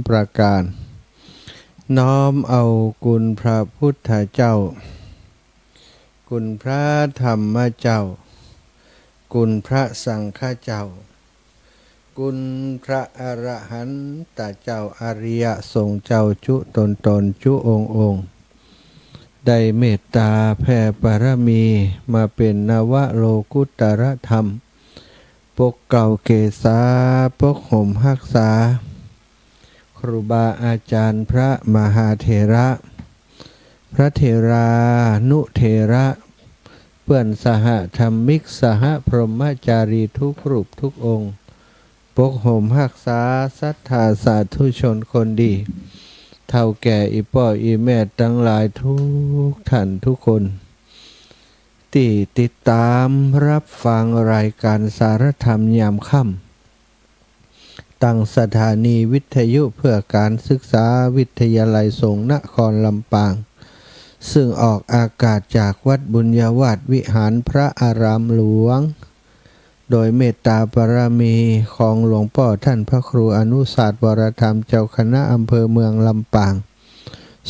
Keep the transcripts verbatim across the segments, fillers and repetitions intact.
ประก๋าน น้อมเอาคุณพระพุทธเจ้า คุณพระธรรมเจ้า คุณพระสังฆเจ้า คุณพระอรหันตเจ้า อริยสงฆ์เจ้าจุ๊ตนๆ จุ๊องค์ๆ ได้เมตต๋าแผ่บารมีมาเป๋นนวโลกุตตรธรรม ปกเกล้าเกษา ปกห่มฮักษา ครูบาอาจ๋ารย์ พระมหาเถระ พระเถรานุเถระ เปื้อนสหธรรมิก สหพรหมจารีทุกรูปทุกองค์ ปกห่มฮักษาศรัทธาสาธุชนคนดี เฒ่าแก่อี่ป้ออี่แม่ตังหลายทุกท่านทุกคน ตี้ติดต๋ามฮับฟังรายก๋านสารธรรมยามค่ำ ตังสถานีวิทยุเพื่อการศึกษาวิทยาลัยสงฆ์นครลำปาง ซึ่งออกอากาศจากวัดบุญญาวาสวิหารพระอารามหลวง โดยเมตต๋าบารมีของหลวงป้อท่านพระครูอนุสาสน์ วรธรรม เจ้าคณะอำเภอเมืองลำปาง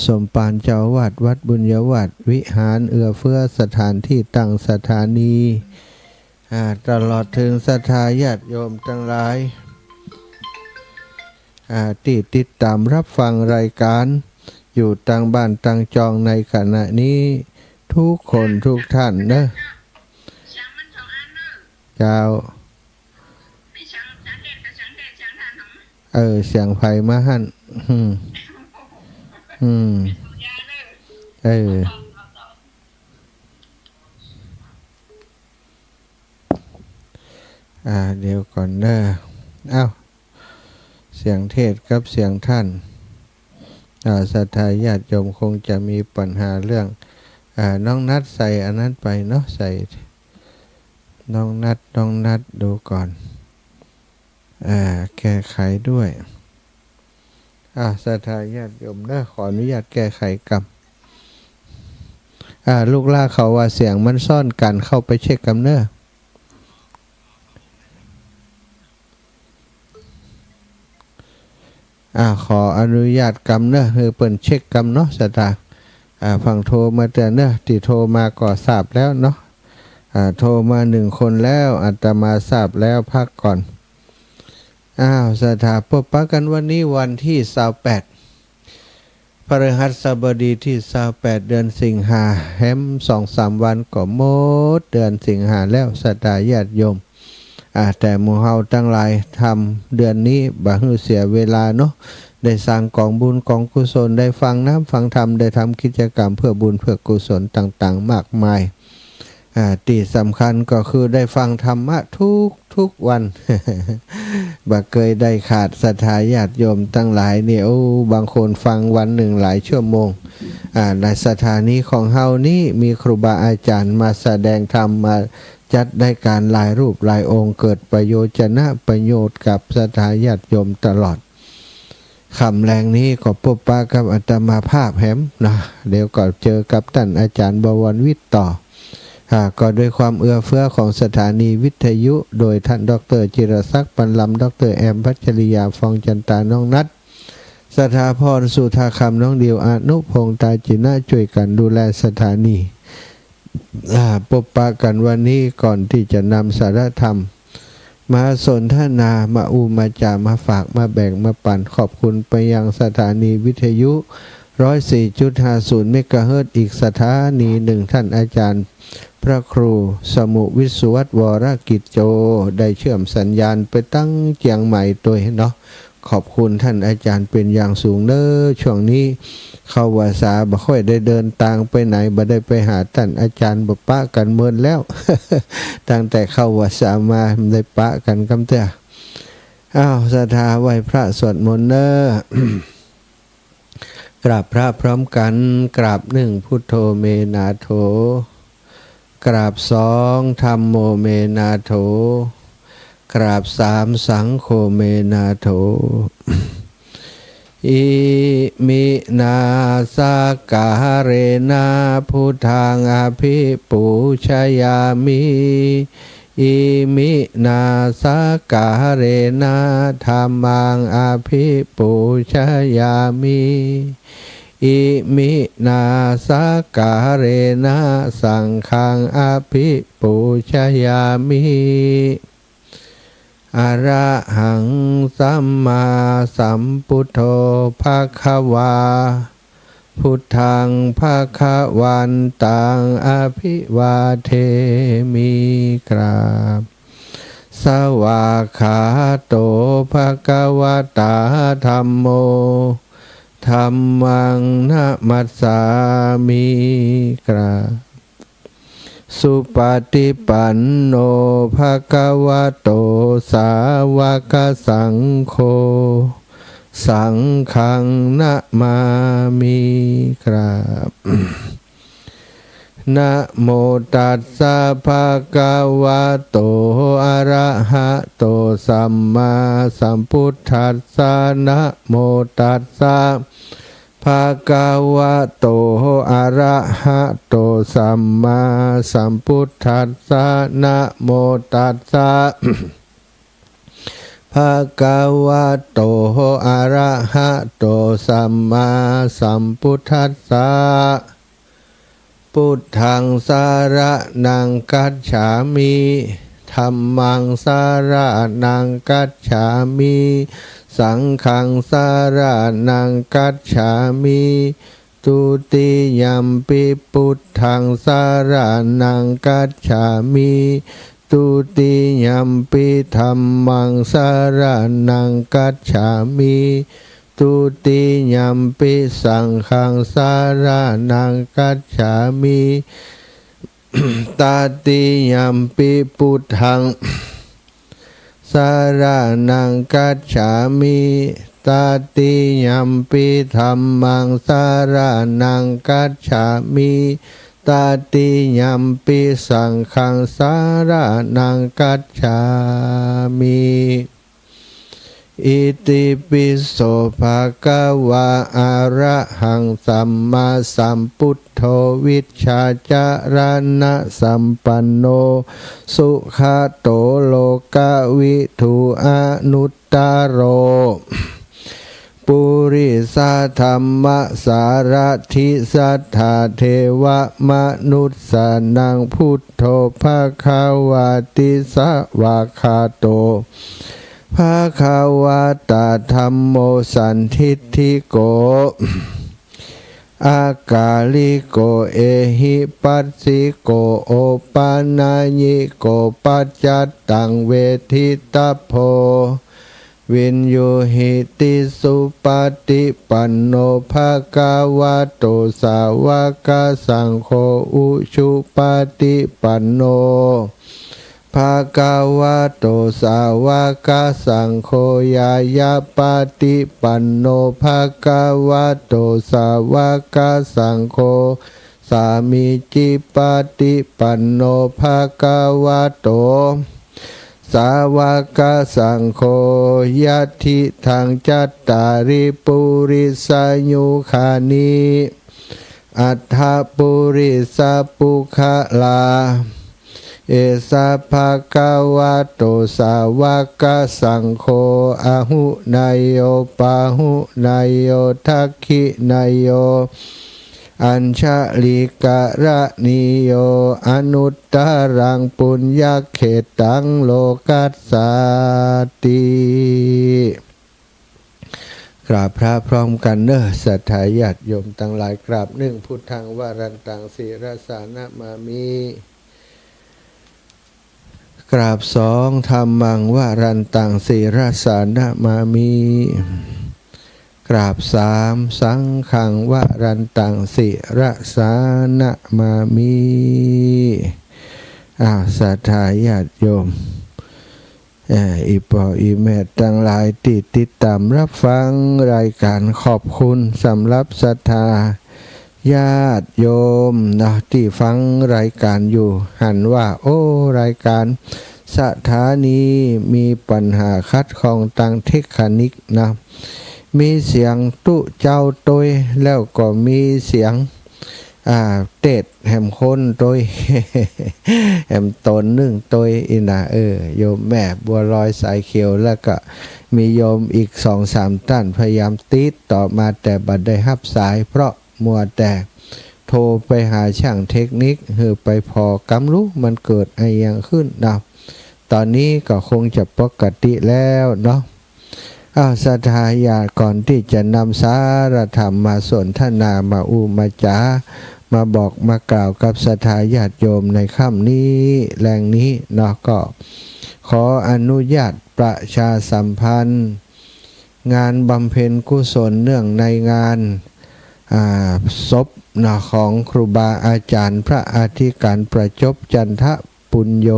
สมภารเจ้าอาวาสวัดบุญญาวาสวิหาร เอื้อเฟื้อสถานตี้ตั้งสถานี อ่า ตลอดเถิงศรัทธาญาติโยมตังหลาย อ่า ตี้ติดต๋ามฮับฟังรายก๋านอยู่ตังบ้านตังจองในขณะนี้ ทุกคนทุกท่านเนาะ เจ้า เออ เสียงใผมาหั้น อืม อืม เออ อ่า เดี๋ยวก่อนเนาะ เอ้า เสียงเทศน์กับเสียงท่าน อ่า ศรัทธาญาติโยมคงจะมีปัญหาเรื่อง อ่า น้องนัดใส่อันนั้นไปเนาะ ใส่ น้องนัด น้องนัด ดูก่อน อ่า แก้ไขด้วย อ่า ศรัทธาญาติโยมเนาะ ขออนุญาตแก้ไขกำ อ่า ลูกหล้าเขาว่าเสียงมันซ้อนกั๋น เข้าไปเช็คกำเนาะ อ่า ขออนุญาตกำเนาะ หื้อเปิ้นเช็คกำเนาะ ศรัทธา อ่า ฟังโทรมาเตื้อเนาะ ตี้โทรมาก็ทราบแล้วเนาะ อ่า โทรมาหนึ่งคนแล้ว อาตมาทราบแล้ว พักก่อน อ้าว ศรัทธา ปบปะกั๋นวันนี้วันตี้ซาวแปด พฤหัสบดีตี้ซาวแปด เดือนสิงหา แหมสองสามวันก็หมดเดือนสิงหาแล้ว ศรัทธาญาติโยม อ่า แต่หมู่เฮาตังหลายทำเดือนนี้บ่หื้อเสียเวลาเนาะ ได้สร้างก๋องบุญก๋องกุศล ได้ฟังน้ำฟังธรรม ได้ทำกิจกรรมเพื่อบุญเพื่อกุศลต่างๆ มากมาย อ่า ตี้สำคัญก็คือได้ฟังธรรมะทุกๆ วัน บ่เกยได้ขาด ศรัทธาญาติโยมตังหลายนี่ โอ้ บางคนฟังวันหนึ่งหลายชั่วโมง อ่า ในสถานีของเฮานี้มีครูบาอาจ๋ารย์มาแสดงธรรม มาจัดรายก๋านหลายรูปหลายองค์ เกิดประโยชน์จะนะประโยชน์กับศรัทธาญาติโยมตลอด ค่ำแลงนี้ก็ปบปะกับอาตมาภาพแหมนะ เดี๋ยวก็เจอกับต้านอาจ๋ารย์บวรวิทย์ต่อ อ่า ก็ด้วยความเอื้อเฟื้อของสถานีวิทยุ โดยต้านด็อกเตอร์จิรศักดิ์ ปันลำ ด็อกเตอร์แอม พัชริยา ฟองจันตา น้องนัด สถาพร สุธาคำ น้องดิว อนุพงษ์ ตาจินะ จ้วยกั๋นดูแลสถานี อ่า ปบปะกั๋นวันนี้ก่อนตี้จะนำสารธรรม มาสนทนา มาอู้มาจ๋า มาฝาก มาแบ่ง มาปั๋น ขอบคุณไปยังสถานีวิทยุ ร้อยสี่จุดห้าศูนย์ เมกะเฮิรตซ์ อีกสถานีหนึ่ง ต้านอาจ๋ารย์พระครูสมุห์ วิศวัตร วรกิจโจ ได้เชื่อมสัญญาณไปตังเจียงใหม่ตวยเนาะ ขอบคุณต้านอาจ๋ารย์เป๋นอย่างสูงเน้อ ช่วงนี้ เข้าพรรษาบ่ค่อยได้เดินตางไปไหน บ่ได้ไปหาต้านอาจ๋ารย์ บ่ปะกั๋นเมินแล้ว ตั้งแต่เข้าพรรษามาบ่ได้ปะกั๋นกำเตื้อ อ้าว ศรัทธาไหว้พระสวดมนต์เน้อ กราบพระพร้อมกั๋น กราบหนึ่ง พุทโธ เม นาโถ กราบสอง ธัมโม เม นาโถ กราบสาม สังโฆ เม นาโถ อิมินา สักกะหะเรนะ พุทธัง อภิปูชยามิ Iminā sakkārena dhammaṃ abhipūjayāmi. Iminā sakkārena saṅghaṃ abhipūjayāmi. Arahaṃ sammāsambuddho bhagavā. Buddhaṃ bhagavantaṃ abhivādemi. กราบ Svākkhāto bhagavatā dhammo. Dhammaṃ namassāmi. กราบ Supaṭipanno bhagavato sāvakasaṅgho. Saṅghaṃ namāmi. กราบ Namo tassa bhagavato arahato sammāsambuddhassa. Namo tassa bhagavato arahato sammāsambuddhassa. Namo tassa bhagavato arahato sammāsambuddhassa. Buddhaṃ saraṇaṃ gacchāmi. Dhammaṃ saraṇaṃ gacchāmi. Saṅghaṃ saraṇaṃ gacchāmi. Dutiyampi buddhaṃ saraṇaṃ gacchāmi. Dutiyampi dhammaṃ saraṇaṃ gacchāmi. Dutiyampi saṅghaṃ saraṇaṃ gacchāmi. Tatiyampi buddhaṃ saraṇaṃ gacchāmi. Tatiyampi dhammaṃ saraṇaṃ gacchāmi. Tatiyampi saṅghaṃ saraṇaṃ gacchāmi. Itipi so bhagavā arahaṃ sammāsambuddho vijjācaraṇasampanno sugato lokavidū anuttaro purisadammasārathi satthā devamanussānaṃ buddho bhagavāti. Svākkhāto bhagavatā dhammo sandiṭṭhiko akāliko ehipassiko opanayiko paccattaṃ veditabbo viññūhīti. Supaṭipanno bhagavato sāvakasaṅgho, ujupaṭipanno bhagavato sāvakasaṅgho, ñāyapaṭipanno bhagavato sāvakasaṅgho, sāmīcipaṭipanno bhagavato sāvakasaṅgho, yadidaṃ cattāri purisayugāni aṭṭha purisapuggalā, esa bhagavato sāvakasaṅgho, āhuneyyo pāhuneyyo dakkhiṇeyyo añjalikaraṇīyo anuttaraṃ puññakkhettaṃ lokassāti. กราบพระพร้อมกันเนอะ ศรัทธาญาติโยมตังหลาย กราบ หนึ่ง Buddhaṃ varantaṃ sirasā namāmi. กราบ สอง Dhammaṃ varantaṃ sirasā namāmi. กราบ สาม Saṅghaṃ varantaṃ sirasā namāmi. อ่า ศรัทธาญาติโยม เอ่อ อี่ป้ออี่แม่ตังหลายตี้ติดต๋ามฮับฟังรายก๋าน ขอบคุณสำหรับศรัทธาญาติโยมเนาะ ตี้ฟังรายก๋านอยู่ หันว่า โอ้ รายก๋านสถานีมีปัญหาขัดข้องตางเทคนิคนะ มีเสียงตุ๊เจ้าตวย แล้วก็มีเสียง อ่า เตสน์แหมคนตวย แหมต๋นนึ่งตวยอี้นะ เออ โยมแม่บัวลอยสายเขียว แล้วก็มีโยมอีกสองสามต้านพยายามติดต่อมา แต่บ่ได้ฮับสาย เพราะมัวแต่โทรไปหาช่างเทคนิค หื้อไปผ่อกำลูมันเกิดอะหยังขึ้นเนาะ ต๋อนนี้ก็คงจะปกติแล้วเนาะ อ้าว ศรัทธาญาติ ก่อนตี้จะนำสาระธรรมมาสนทนา มาอู้มาจ๋า มาบอกมากล่าวกับศรัทธาญาติโยมในค่ำนี้แลงนี้เนาะ ก็ขออนุญาตประชาสัมพันธ์ งานบำเพ็ญกุศลเนื่องในงาน อ่า ศพเนาะ ของครูบาอาจ๋ารย์พระอธิการประจบ จันทปุญโญ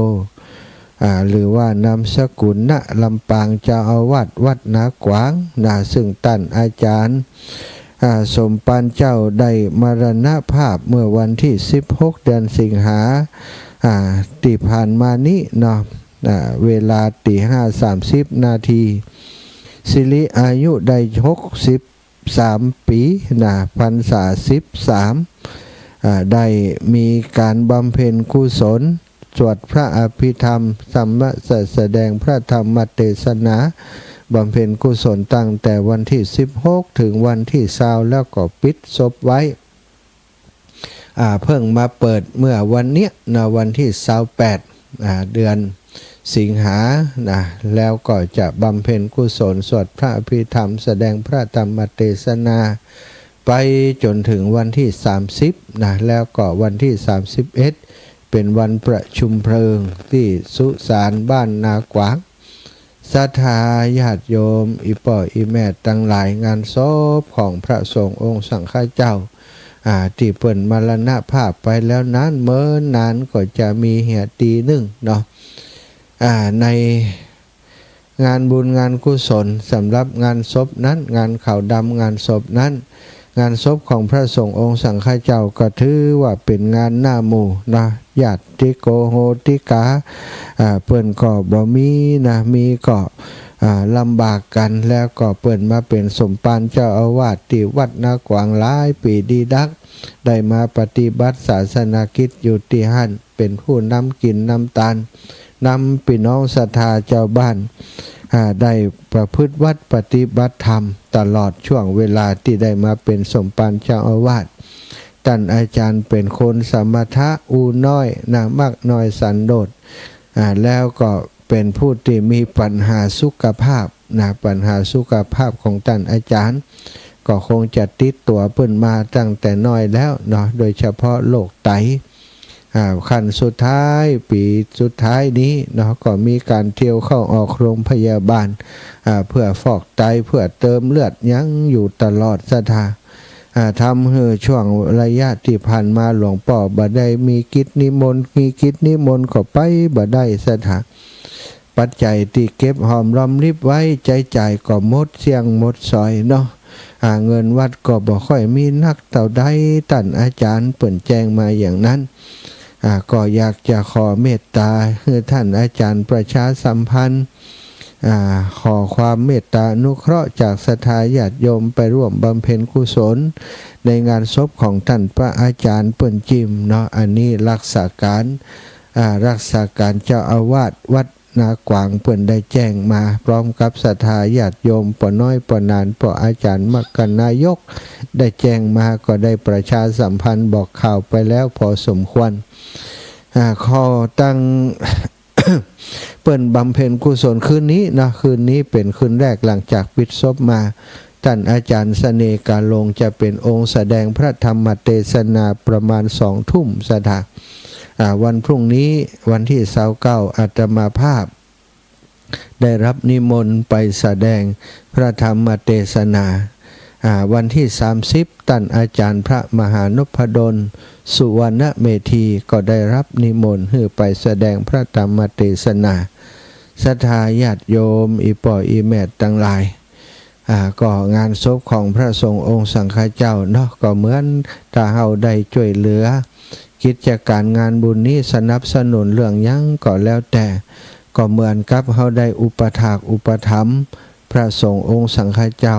อ่า หรือว่านามสกุล ณ ลำปาง เจ้าอาวาสวัดนาขวางนะ ซึ่งต้านอาจ๋ารย์ อ่า สมปานเจ้าได้มรณภาพเมื่อวันตี้สิบหก เดือนสิงหา อ่า ตี้ผ่านมานี้เนาะ อ่า เวลาตีห้าสามสิบนาที สิริอายุได้หกสิบสามปี๋นะ พรรษาสิบสาม อ่า ได้มีก๋านบำเพ็ญกุศล สวดพระอภิธรรม ธรรมะ ส- แสดงพระธรรมเตสนา บำเพ็ญกุศลตั้งแต่วันตี้สิบหก เถิงวันตี้ซาว แล้วก็ปิดศพไว้ อ่า เพิ่งมาเปิดเมื่อวันเนี้ยนะ วันตี้ซาวแปด อ่า เดือนสิงหานะ แล้วก็จะบำเพ็ญกุศล สวดพระอภิธรรม แสดงพระธรรมเตสนา ไปจ๋นเถิงวันตี้สามสิบนะ แล้วก็วันตี้สามสิบเอ็ด เป๋นวันประชุมเพลิงตี้สุสานบ้านนาขวาง ศรัทธาญาติโยม อี่ป้ออี่แม่ตังหลาย งานศพของพระสงฆ์องค์สังฆเจ้า อ่า ตี้เปิ้นมรณภาพไปแล้วนานเมินนาน ก็จะมีเหียตี้นึ่งเนาะ อ่า ในงานบุญงานกุศล สำหรับงานศพนั้น งานขาวดำงานศพนั้น งานศพของพระสงฆ์องค์สังฆเจ้า ก็ถือว่าเป๋นงานหน้าหมู่นะ ญาติโกโหติกา อ่า เปิ้นก็บ่มีนะ มีก็ อ่า ลำบากกั๋น แล้วก็เปิ้นมาเป๋นสมปานเจ้าอาวาสตี้วัดนาขวางหลายปี๋ดีดัก ได้มาปฏิบัติศาสนกิจอยู่ตี้หั้น เป๋นผู้นำกิ๋นนำตาน นำปี้น้องศรัทธาจาวบ้าน อ่า ได้ประพฤติวัตรปฏิบัติธรรม ตลอดช่วงเวลาตี้ได้มาเป๋นสมปานเจ้าอาวาส ต้านอาจ๋ารย์เป๋นคนสมถะ อู้น้อยนะ มักน้อยสันโดษ อ่า แล้วก็เป๋นผู้ตี้มีปัญหาสุขภาพนะ ปัญหาสุขภาพของต้านอาจ๋ารย์ ก็คงจะติดตั๋วเปิ้นมาตั้งแต่น้อยแล้วเนาะ โดยเฉพาะโรคไต อ่า ขั้นสุดท้าย ปี๋สุดท้ายนี้เนาะ ก็มีก๋านเตียวเข้าออกโรงพยาบาล อ่า เพื่อฟอกไต เพื่อเติมเลือดหยังอยู่ตลอดศรัทธา อ่า ทำหื้อช่วงระยะตี้ผ่านมาหลวงป้อบ่ได้มีกิจนิมนต์ มีกิจนิมนต์ก็ไปบ่ได้ศรัทธา ปัจจัยตี้เก็บหอมรอมริบไว้ ใจ๊จ่ายก็หมดเสี้ยงหมดสอยเนาะ อ่า เงินวัดก็บ่ค่อยมีนักเต้าใด ต้านอาจ๋ารย์เปิ้นแจ้งมาอย่างนั้น อ่า ก็อยากจะขอเมตต๋าหื้อต้านอาจ๋ารย์ประชาสัมพันธ์ อ่า ขอความเมตต๋าอนุเคราะห์จากศรัทธาญาติโยมไปร่วมบำเพ็ญกุศลในงานศพของต้านพระอาจ๋ารย์เปิ้นจิมเนาะ อันนี้รักษาก๋าน อ่า รักษาก๋านเจ้าอาวาสวัดนาขวางเปิ้นได้แจ้งมา พร้อมกับศรัทธาญาติโยม ป้อน้อย ป้อหนาน ป้ออาจ๋ารย์มรรคนายก ได้แจ้งมา ก็ได้ประชาสัมพันธ์บอกข่าวไปแล้วพอสมควร อ่า ขอตั้ง เปิ้นบำเพ็ญกุศลคืนนี้เนาะ คืนนี้เป๋นคืนแรกหลังจากปิดศพมา ต้านอาจ๋ารย์เสน่ห์กาลงจะเป๋นองค์แสดงพระธรรมเตสนาประมาณสองทุ่มศรัทธา อ่า วันพรุ่งนี้วันตี้ซาวเก้า อาตมาภาพได้รับนิมนต์ไปแสดงพระธรรมเตสนา อ่า วันตี้สามสิบ ต้านอาจ๋ารย์พระมหานพดล สุวรรณเมธี ก็ได้รับนิมนต์หื้อไปแสดงพระธรรมเตสนา ศรัทธาญาติโยม อี่ป้ออี่แม่ตังหลาย อ่า ก็งานศพของพระสงฆ์องค์สังฆเจ้าเนาะ ก็เหมือนถ้าเฮาได้จ้วยเหลือกิจก๋านงานบุญนี้ สนับสนุนเรื่องหยังก็แล้วแต่ ก็เหมือนกับเฮาได้อุปถากอุปถัมภ์พระสงฆ์องค์สังฆเจ้า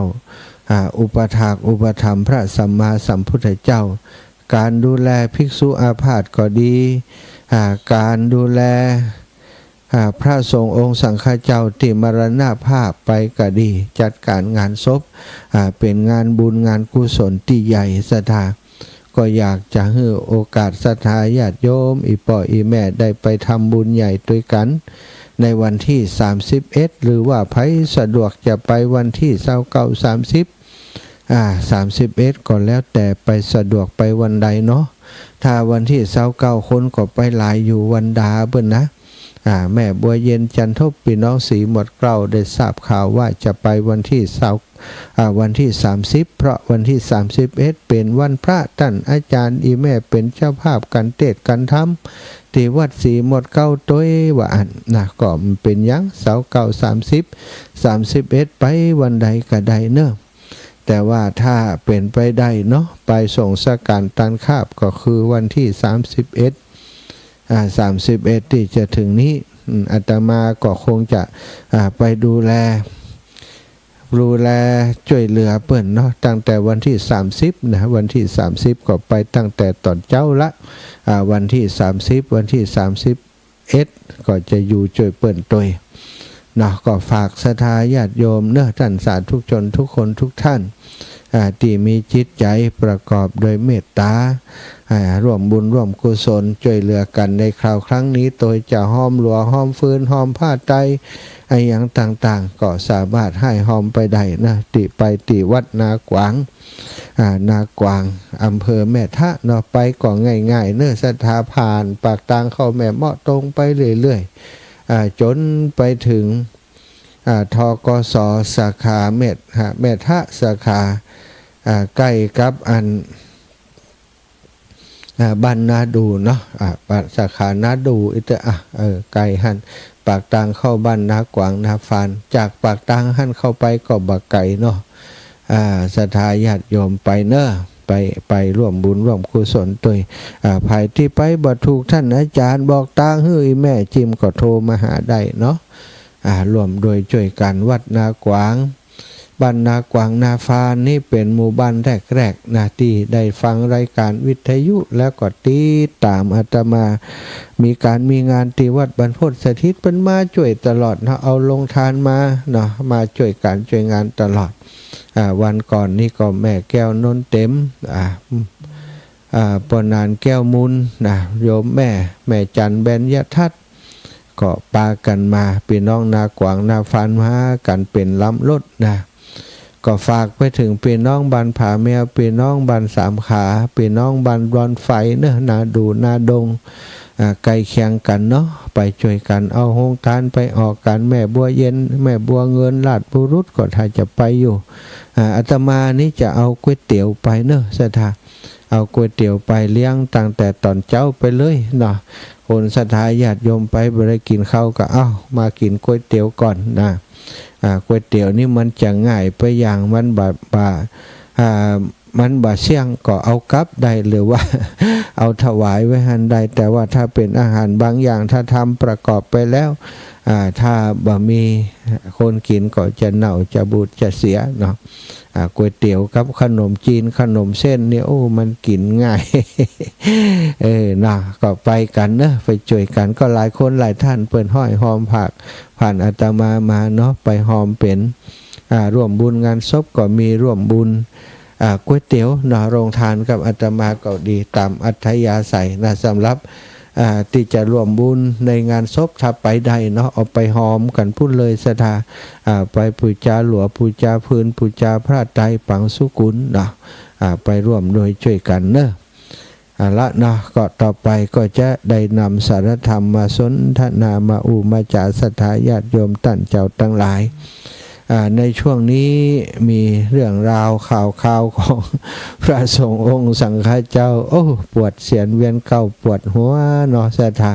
อ่า อุปถากอุปถัมภ์พระสัมมาสัมพุทธเจ้า การดูแลภิกษุอาพาธก็ดี อ่า การดูแล อ่า พระสงฆ์องค์สังฆเจ้าตี้มรณภาพไปก็ดี จัดก๋านงานศพ อ่า เป๋นงานบุญงานกุศลตี้ใหญ่ ศรัทธา ก็อยากจะหื้อโอกาสศรัทธาญาติโยม อี่ป้ออี่แม่ได้ไปทำบุญใหญ่ตวยกั๋น ในวันตี้สามสิบเอ็ด หรือว่าใผสะดวกจะไปวันตี้ซาวเก้า สามสิบ อ่า สามสิบเอ็ด ก็แล้วแต่ใผสะดวกไปวันใดเนาะ ถ้าวันตี้ซาวเก้า คนก็ไปหลายอยู่วันดาเปิ้นนะ อ่า แม่บัวเย็น จันทบ ปี้น้องสีหมวดเกล้าได้ทราบข่าวว่าจะไปวันตี้ซาว อ่า วันตี้สามสิบ เพราะวันตี้สามสิบเอ็ด เป๋นวันพระ ต้านอาจ๋ารย์อี่แม่เป๋นเจ้าภาพก๋านเตสน์ก๋านธรรม ตี้วัดสีหมวดเกล้าตวย ว่าอั้นนะ ก็บ่เป๋นหยัง ซาวเก้า สามสิบ สามสิบเอ็ด ไปวันใดก็ได้เนาะ แต่ว่าถ้าเป๋นไปได้เนาะ ไปส่งสังฆทานตานคาบก็คือวันตี้สามสิบเอ็ด อ่า สามสิบเอ็ด ตี้จะเถิงนี้ อืม อาตมาก็คงจะ อ่า ไปดูแล ดูแลจ้วยเหลือเปิ้นเนาะ ตั้งแต่วันตี้สามสิบนะ วันตี้สามสิบ ก็ไปตั้งแต่ต๋อนเจ๊าละ อ่า วันตี้สามสิบ วันตี้สามสิบเอ็ด ก็จะอยู่จ้วยเปิ้นตวยเนาะ ก็ฝากศรัทธาญาติโยมเนาะ ต้านสาธุชนทุกคนทุกท่าน อ่า ตี้มีจิตใจ๋ประกอบโดยเมตต๋า อ่า ร่วมบุญร่วมกุศลจ้วยเหลือกั๋นในคราวครั้งนี้ โตยจะฮอมหลัวฮอมฟืนฮอมผ้าไตร อะหยังต่างๆ ก็สามารถหื้อฮอมไปได้นะ ตี้ไปตี้วัดนากวาง อ่า นากวาง อำเภอแม่ทะเนาะ ไปก็ง่ายๆ เนาะ ศรัทธา ผ่านปากตางเข้าแม่เมาะตรงไปเรื่อยๆ อ่า จ๋นไปเถิง อ่า ธ.ก.ส. สาขาแม่ทะ แม่ทะสาขา อ่า ใก้กับอัน อ่า บ้านนาดู่เนาะ อ่า บ้านสาขานาดู่อี้เต๊อะ อ่ะ เออ ใก้หั้น ปากตางเข้าบ้านนากวางนาฟาน จากปากตางหั้นเข้าไปก็บ่ไก๋เนาะ อ่า ศรัทธาญาติโยมไปเนาะ ไป ไปร่วมบุญร่วมกุศลตวย อ่า ใผตี้ไปบ่ถูกต้านอาจ๋ารย์บอกตางหื้อ อี่แม่จิมก็โทรมาหาได้เนาะ อ่า ร่วมด้วยจ้วยกั๋น วัดนากวาง บ้านนากวางนาฟานนี่เป๋นหมู่บ้านแรกๆ นะ ตี้ได้ฟังรายก๋านวิทยุ แล้วก็ติดต๋ามอาตมา มีก๋านมีงานตี้วัดบรรพตสถิต เปิ้นมาจ้วยตลอดเนาะ เอาโฮงตานมาเนาะ มาจ้วยก๋านจ้วยงานตลอด อ่า วันก่อนนี่ก็แม่แก้วนนเต็ม อ่า อ่า ป้อนานแก้วมูลนะ โยมแม่ แม่จันเบญยทัศน์ ก็ปากั๋นมา ปี้น้องนากวางนาฟานมากั๋นเป๋นลำรถนะ ก็ฝากไปเถิงปี้น้องบ้านผาแมว ปี้น้องบ้านสามขา ปี้น้องบ้านดอนไฟเนาะ นาดู่นาดง อ่า ใก้เคียงกั๋นเนาะ ไปจ้วยกั๋นเอาโฮงตาน ไปออกกั๋น แม่บัวเย็น แม่บัวเงิน ราชบุรุษ ก็ถ้าจะไปอยู่ อ่า อาตมานี่จะเอาก๋วยเตี๋ยวไปเนาะ ศรัทธา เอาก๋วยเตี๋ยวไปเลี้ยงตั้งแต่ต๋อนเจ๊าไปเลยเนาะ คนศรัทธาญาติโยมไปบ่ได้กิ๋นข้าวก็ เอ้า มากิ๋นก๋วยเตี๋ยวก่อนนะ อ่า ก๋วยเตี๋ยวนี่มันจะง่ายไปอย่าง มันบ่ บ่ อ่า มันบ่เสี้ยงก็เอากลับได้ หรือว่า เอาถวายไว้หั้นได้ แต่ว่าถ้าเป๋นอาหารบางอย่าง ถ้าทำประกอบไปแล้ว อ่า ถ้าบ่มีคนกิ๋นก็จะเน่า จะบูด จะเสียเนาะ อ่า ก๋วยเตี๋ยวกับขนมจีน ขนมเส้นเนี่ย โอ้ มันกิ๋นง่าย เออ นะ ก็ไปกั๋นเนาะ ไปจ้วยกั๋น ก็หลายคนหลายท่านเปิ้นฮ้อยฮอมฝากผ่านอาตมามาเนาะ ไปฮอมเป๋น อ่า ร่วมบุญงานศพก็มี ร่วมบุญ อ่า ก๋วยเตี๋ยวเนาะ โฮงตานกับอาตมาก็ดี ต๋ามอัธยาศัยนะ สำหรับ อ่า ตี้จะร่วมบุญในงานศพ ถ้าไปได้เนาะ เอาไปฮอมกั๋นปู้นเลยศรัทธา อ่า ไปปู๋จาหลัว ปู๋จาฟืน ปู๋จาพระไตร ปังสุกุลเนาะ อ่า ไปร่วมด้วยจ้วยกั๋นเนาะ เอาละเนาะ ก็ต่อไปก็จะได้นำสารธรรมมาสนทนา มาอู้มาจ๋าศรัทธาญาติโยมต้านเจ้าตังหลาย อ่า ในช่วงนี้มีเรื่องราวข่าวคราวของพระสงฆ์องค์สังฆเจ้า โอ้ ปวดเสียนเวียนเก้า ปวดหัวเนาะศรัทธา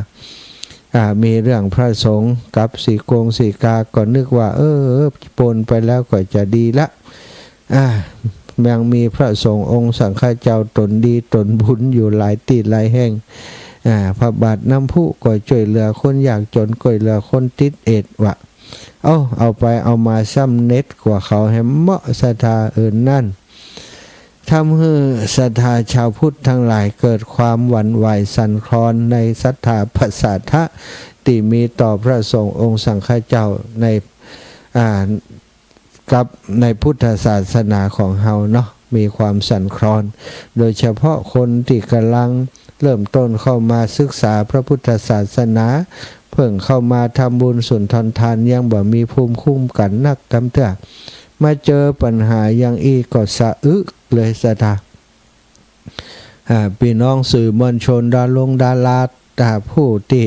อ่า มีเรื่องพระสงฆ์กับสีกงสีกา ก็นึกว่า เออ ป๊นไปแล้วก็จะดีละ อ่า ยังมีพระสงฆ์องค์สังฆเจ้าต๋นดีต๋นบุญอยู่หลายตี้หลายแห่ง อ่า พระบาทน้ำพุก็จ้วยเหลือคนยากจ๋น จ้วยเหลือคนติดเอดส์วะ เอ้า เอาไปเอามาซ้ำเน็ตกว่าเขาแหมเนาะศรัทธา เออ นั่น ทำหื้อศรัทธาชาวพุทธตังหลายเกิดความหวั่นไหวสั่นคลอนในศรัทธาผสาทะตี้มีต่อพระสงฆ์องค์สังฆเจ้าใน อ่า กับในพุทธศาสนาของเฮาเนาะ มีความสั่นคลอน โดยเฉพาะคนตี้ก่ำลังเริ่มต้นเข้ามาศึกษาพระพุทธศาสนา เพิ่งเข้ามาทำบุญสุนทรทาน ยังบ่มีภูมิคุ้มกั๋นนักกำเตื้อ มาเจอปัญหาอย่างอี้ก็สะอึกเลยศรัทธา อ่า ปี้น้องสื่อมวลชน ดารงดารา อ่า ผู้ตี้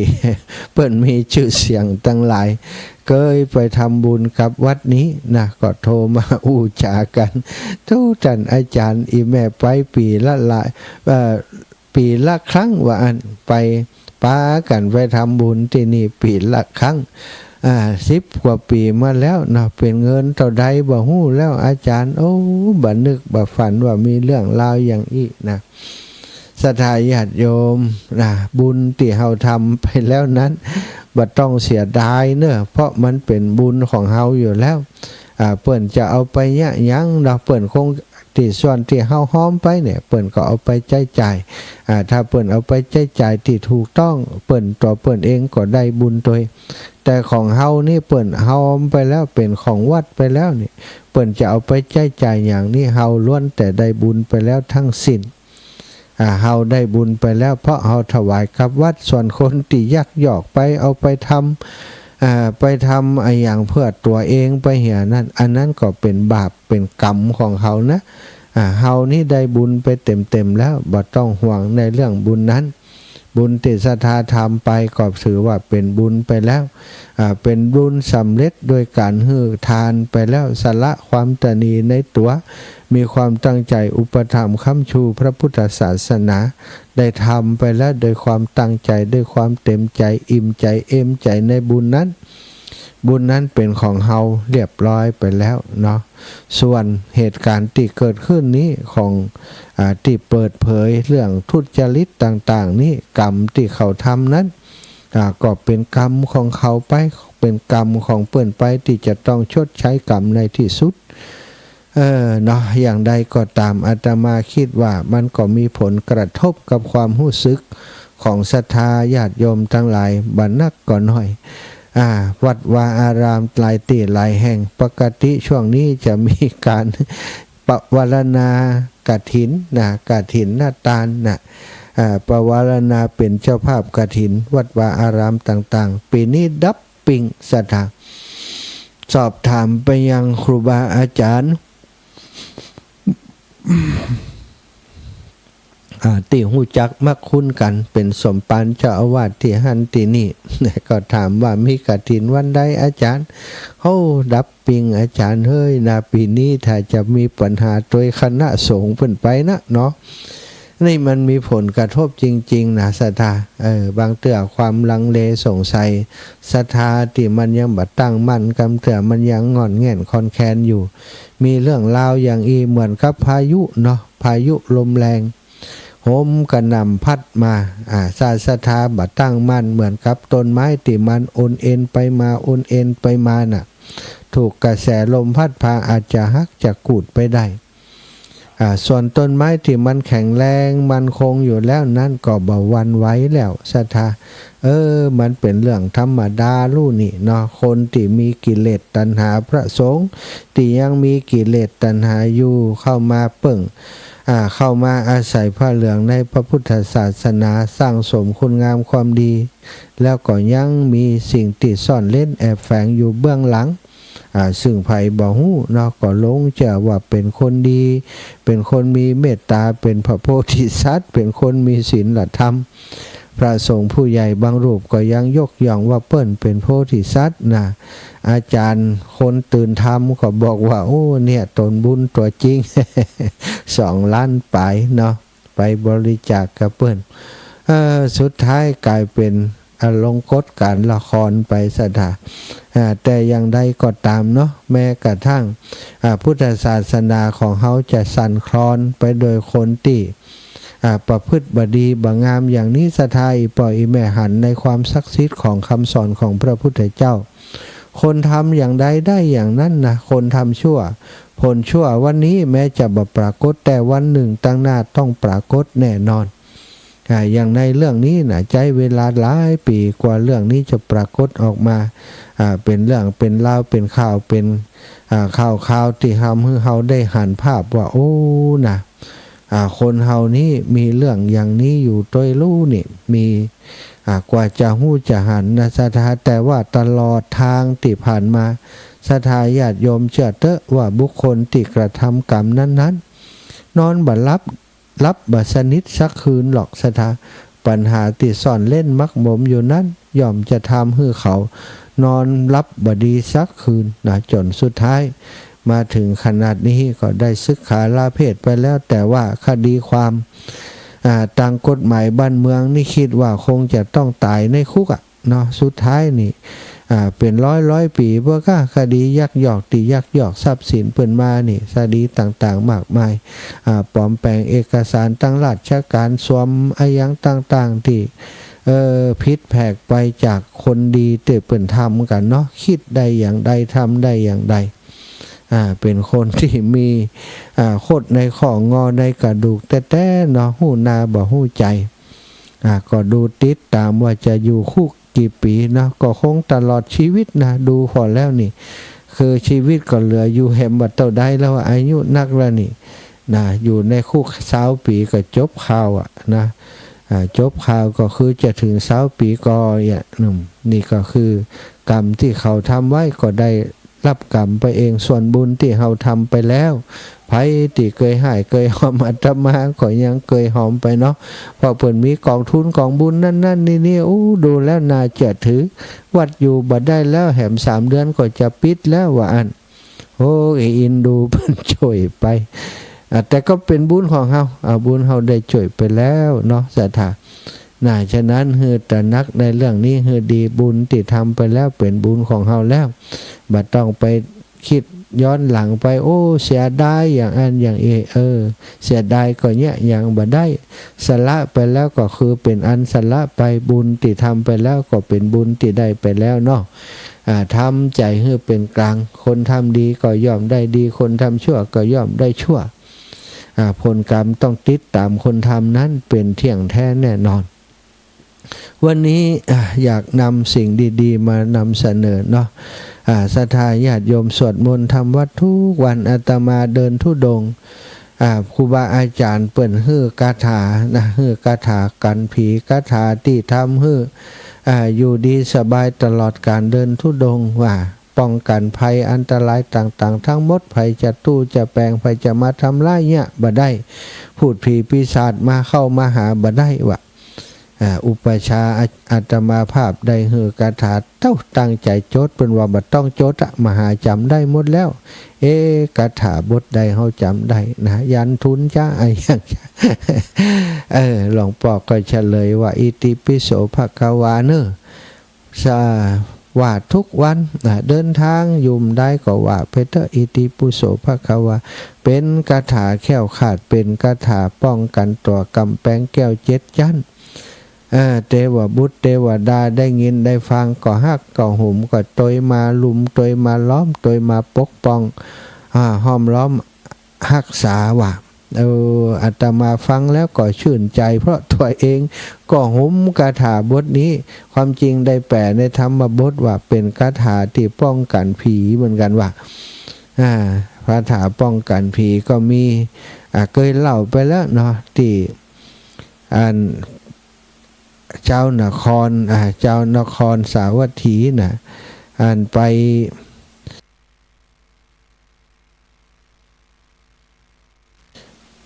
เปิ้นมีจื้อเสียงตังหลาย เกยไปทำบุญกับวัดนี้นะ ก็โทรมาอู้จ๋ากั๋น "โธ่ ต้านอาจ๋ารย์ อี่แม่ไปปี๋ละหลาย เอ่อ ปี๋ละครั้ง" ว่าอั้น ไป ปากั๋นไปทำบุญตี้นี่ปี๋ละครั้ง อ่า สิบกว่าปี๋มาแล้วเนาะ เป๋นเงินเต้าใดบ่ฮู้แล้วอาจ๋ารย์ โอ้ บ่นึกบ่ฝันว่ามีเรื่องราวอย่างอี้นะ ศรัทธาญาติโยมนะ บุญตี้เฮาทำไปแล้วนั้น บ่ต้องเสียดายเนาะ เพราะมันเป๋นบุญของเฮาอยู่แล้ว อ่า เปิ้นจะเอาไปเยียะหยังเนาะ เปิ้นคง ตี้ส่วนตี้เฮาฮอมไปเนี่ย เปิ้นก็เอาไปใจ๊จ่าย อ่า ถ้าเปิ้นเอาไปใจ๊จ่ายตี้ถูกต้อง เปิ้นตั๋วเปิ้นเองก็ได้บุญตวย แต่ของเฮานี่เปิ้นฮอมไปแล้ว เป๋นของวัดไปแล้วนี่ เปิ้นจะเอาไปใจ๊จ่ายหยังนี่ เฮาล้วนแต่ได้บุญไปแล้วทั้งสิ้น อ่า เฮาได้บุญไปแล้ว เพราะเฮาถวายกับวัด ส่วนคนตี้ยักยอกไป เอาไปทำ อ่า ไปทำอะหยังเปื้อตั๋วเองไปเหียนั้น อันนั้นก็เป๋นบาป เป๋นกรรมของเขานะ อ่า เฮานี่ได้บุญไปเต็มๆ แล้ว บ่ต้องห่วงในเรื่องบุญนั้น บุญตี้ศรัทธาทำไปก็ถือว่าเป๋นบุญไปแล้ว อ่า เป๋นบุญสำเร็จโดยก๋านหื้อทานไปแล้ว สละความตระหนี่ในตั๋ว มีความตั้งใจ๋อุปถัมภ์ค้ำชูพระพุทธศาสนา ได้ทำไปแล้วโดยความตั้งใจ๋ ด้วยความเต็มใจ๋ อิ่มใจ๋ เอมใจ๋ในบุญนั้น บุญนั้นเป๋นของเฮาเรียบร้อยไปแล้วเนาะ ส่วนเหตุก๋ารณ์ตี้เกิดขึ้นนี้ของ อ่า ตี้เปิดเผยเรื่องทุจริตต่างๆ นี้ กรรมตี้เขาทำนั้น อ่า ก็เป๋นกรรมของเขาไป เป๋นกรรมของเปิ้นไป ตี้จะต้องชดใช้กรรมในตี้สุด เออ เนาะ อย่างใดก็ตาม อาตมาคิดว่ามันก็มีผลกระทบกับความฮู้สึกของศรัทธาญาติโยมตังหลาย บ่นักก็น้อย อ่า วัดวาอารามหลายตี้หลายแห่ง ปกติช่วงนี้จะมีก๋านปวารณากฐินนะ กฐินทานนะ อ่า ปวารณาเป๋นเจ้าภาพกฐิน วัดวาอารามต่างๆ ปี๋นี้ดับปิ้งศรัทธา สอบถามไปยังครูบาอาจ๋ารย์ อ่า ตี้ฮู้จักมักคุ้นกั๋น เป๋นสมภารเจ้าอาวาสตี้หั้นตี้นี่ ก็ถามว่า "มีกฐินวันใดอาจ๋ารย์" "โอ้ ดับปิ้งอาจ๋ารย์เฮ้ยนะ ปี๋นี้ถ้าจะมีปัญหาตวยคณะสงฆ์เปิ้นไปนะเนาะ" นี่มันมีผลกระทบจริงๆ นะศรัทธา เออ บางเตื้อความลังเลสงสัย ศรัทธาตี้มันยังบ่ตั้งมั่น กำเตื้อมันยังง่อนแง่นคลอนแคลนอยู่ มีเรื่องราวอย่างอี้เหมือนกับพายุเนาะ พายุลมแรง โหมกระหน่ำพัดมา อ่า ถ้าศรัทธาบ่ตั้งมั่น เหมือนกับต้นไม้ตี้มันโอนเอ็นไปมา โอนเอ็นไปมาน่ะ ถูกกระแสลมพัดพาอาจจะหักจะกูดไปได้ อ่า ส่วนต้นไม้ตี้มันแข็งแรงมั่นคงอยู่แล้วนั้นก็บ่หวั่นไหวแล้วศรัทธา เออ มันเป๋นเรื่องธรรมดาลู่นี่เนาะ คนตี้มีกิเลสตัณหา พระสงฆ์ตี้ยังมีกิเลสตัณหาอยู่ เข้ามาเปิ้ง อ่า เข้ามาอาศัยผ้าเหลืองในพระพุทธศาสนา สร้างสมคุณงามความดี แล้วก็ยังมีสิ่งตี้ซ่อนเร้นแอบแฝงอยู่เบื้องหลัง อ่า ซึ่งใผบ่ฮู้เนาะ ก็หลงเจื้อว่าเป๋นคนดี เป๋นคนมีเมตตา เป๋นพระโพธิสัตว์ เป๋นคนมีศีลธรรม พระสงฆ์ผู้ใหญ่บางรูปก็ยังยกย่องว่าเปิ้นเป๋นโพธิสัตว์นะ อาจ๋ารย์คนตื่นธรรมก็บอกว่า โอ้ เนี่ย ตนบุญตั๋วจริง สองล้านปายเนาะ ไปบริจาคกับเปิ้น เออ สุดท้ายก๋ายเป๋นอลงกฎก๋านละครไปศรัทธา อ่า แต่อย่างใดก็ตามเนาะ แม้กระทั่ง อ่า พุทธศาสนาของเฮาจะสั่นคลอนไปโดยคนตี้ อ่า ประพฤติบ่ดีบ่งามอย่างนี้ศรัทธา อี่ป้ออี่แม่หันในความศักดิ์สิทธิ์ของคำสอนของพระพุทธเจ้า คนทำอย่างใดได้อย่างนั้นนะ คนทำชั่ว ผลชั่ววันนี้แม้จะบ่ปรากฏ แต่วันหนึ่งตังหน้าต้องปรากฏแน่นอน อ่า อย่างในเรื่องนี้นะ ใจ๊เวลาหลายปี๋กว่าเรื่องนี้จะปรากฏออกมา อ่า เป๋นเรื่องเป๋นราว เป๋นข่าว เป๋น อ่า ข่าวๆ ตี้ทำหื้อเฮาได้หันภาพว่า โอ้ นะ อ่า คนเฮานี้มีเรื่องอย่างนี้อยู่ตวยลูนี่ มี อ่า กว่าจะฮู้จะหันนะศรัทธา แต่ว่าตลอดตางตี้ผ่านมา ศรัทธาญาติโยมเจื้อเต๊อะว่าบุคคลตี้กระทำกรรมนั้นๆ นอนบ่หลับ หลับบ่สนิทสักคืนหรอกศรัทธา ปัญหาตี้ซ่อนเร้นหมักหมมอยู่นั้น ย่อมจะทำหื้อเขานอนหลับบ่ดีสักคืนนะ จ๋นสุดท้ายมาเถิงขนาดนี้ก็ได้สึกขาลาเพศไปแล้ว แต่ว่าคดีความ อ่า ตางกฎหมายบ้านเมืองนี่กึ๊ดว่าคงจะต้องต๋ายในคุกอะเนาะ สุดท้ายนี่ อ่า เป๋นร้อยๆ ปี๋ เปื้อก้าคดียักยอก ตี้ยักยอกทรัพย์สินเปิ้นมานี่ คดีต่างๆ มากมาย อ่า ปลอมแป๋งเอกสารตางราชการ สวมอะหยังต่างๆ ตี้ เออ ผิดแผกไปจากคนดีตี้เปิ้นทำกั๋นเนาะ กึ๊ดได้อย่างใด ทำได้อย่างใด อ่า เป๋นคนตี้มี อ่า คดในข้องอในกระดูกแต๊ๆ เนาะ ฮู้หน้าบ่ฮู้ใจ๋ อ่า ก็ดูติดต๋ามว่าจะอยู่คุกกี่ปี๋เนาะ ก็คงตลอดชีวิตนะ ดูผ่อแล้วนี่ คือชีวิตก็เหลืออยู่แหมบ่เต้าใดแล้วอะ อายุนักแล้วนี่นะ อยู่ในคุกซาวปี๋ก็จบข่าวอะนะ อ่า จบข่าวก็คือจะเถิงซาวปี๋ก่ออะ อืม นี่ก็คือกรรมตี้เขาทำไว้ก็ได้ รับกรรมไปเอง ส่วนบุญตี้เฮาทำไปแล้ว ใผตี้เกยฮ้ายเกยหอมอาตมาก็ยังเกยหอมไปเนาะ เพราะเปิ้นมีก๋องทุนก๋องบุญนั่นๆ นี่ๆ อู้ ดูแล้วน่าเจื้อถือ วัดอยู่บ่ได้แล้ว แหมสามเดือนก็จะปิดแล้วว่าอั้น โอ้ ไอ้อินดูเปิ้นจ้วยไป อ่ะ แต่ก็เป๋นบุญของเฮา อ่ะ บุญเฮาได้จ้วยไปแล้วเนาะ ศรัทธา น่ะ ฉะนั้นหื้อตระหนักในเรื่องนี้หื้อดี บุญตี้ทำไปแล้วเป๋นบุญของเฮาแล้ว บ่ต้องไปกึ๊ดย้อนหลังไป โอ้ เสียดายอย่างอั้นอย่างอี้ เออ เสียดายก็เยียะหยังบ่ได้ สละไปแล้วก็คือเป๋นอันสละไป บุญตี้ทำไปแล้วก็เป๋นบุญตี้ได้ไปแล้วเนาะ อ่า ทำใจ๋หื้อเป๋นกลาง คนทำดีก็ย่อมได้ดี คนทำชั่วก็ย่อมได้ชั่ว อ่า ผลกรรมต้องติดต๋ามคนทำนั้นเป๋นเที่ยงแท้แน่นอน วันนี้ อ่ะ อยากนำสิ่งดีๆ มานำเสนอเนาะ อ่า ศรัทธาญาติโยมสวดมนต์ทำวัตรทุกวัน อาตมาเดินธุดงค์ อ่า ครูบาอาจ๋ารย์เปิ้นหื้อคาถานะ หื้อคาถากั๋นผี คาถาตี้ทำหื้อ อ่า อยู่ดีสบายตลอดก๋านเดินธุดงค์ ว่าป้องกั๋นภัยอันตรายต่างๆ ตังหมด ภัยจะตู้จะแป๋ง ภัยจะมาทำร้ายเยียะบ่ได้ พูดผีปีศาจมาเข้ามาหาบ่ได้ว่า อ่า อุปัชฌาย์อา อาตมาภาพได้หื้อคาถา เต้าตั้งใจ๋จด เปิ้นว่าบ่ต้องจดอะ มหาจ๋ำได้หมดแล้ว เอ๊ะ คาถาบทใดเฮาจ๋ำได้นะ ยันทุนจ๊ะ อะหยังจ๊ะ เออ หลวงป้อก็เฉลยว่า อิติปิโสภะคะวาเน่อ สา ว่าทุกวัน อ่า เดินตางอยู่ใดก็ว่าไปเต๊อะ อิติปิโสภะคะวา เป๋นคาถาแคล้วคลาด เป๋นคาถาป้องกั๋นตั๋วก๋ำแปงแก้วเจ็ดจั๊น เออ เตวบุตรเตวดาได้ยินได้ฟังก็ฮักก็หมก็ตวยมาลุมตวยมาล้อมตวยมาปกป้อง อ่า ห้อมล้อมฮักษาว่า เออ อาตมาฟังแล้วก็ชื่นใจ๋ เพราะตั๋วเองก็หมคาถาบทนี้ ความจริงได้แป๋ในธรรมบทว่าเป๋นคาถาตี้ป้องกั๋นผีเหมือนกั๋นว่า อ่า คาถาป้องกั๋นผีก็มี อ่า เกยเล่าไปแล้วเนาะ ตี้ อัน จาวหน้าคอน อ่า จาวนครสาวัตถีน่ะ อันไป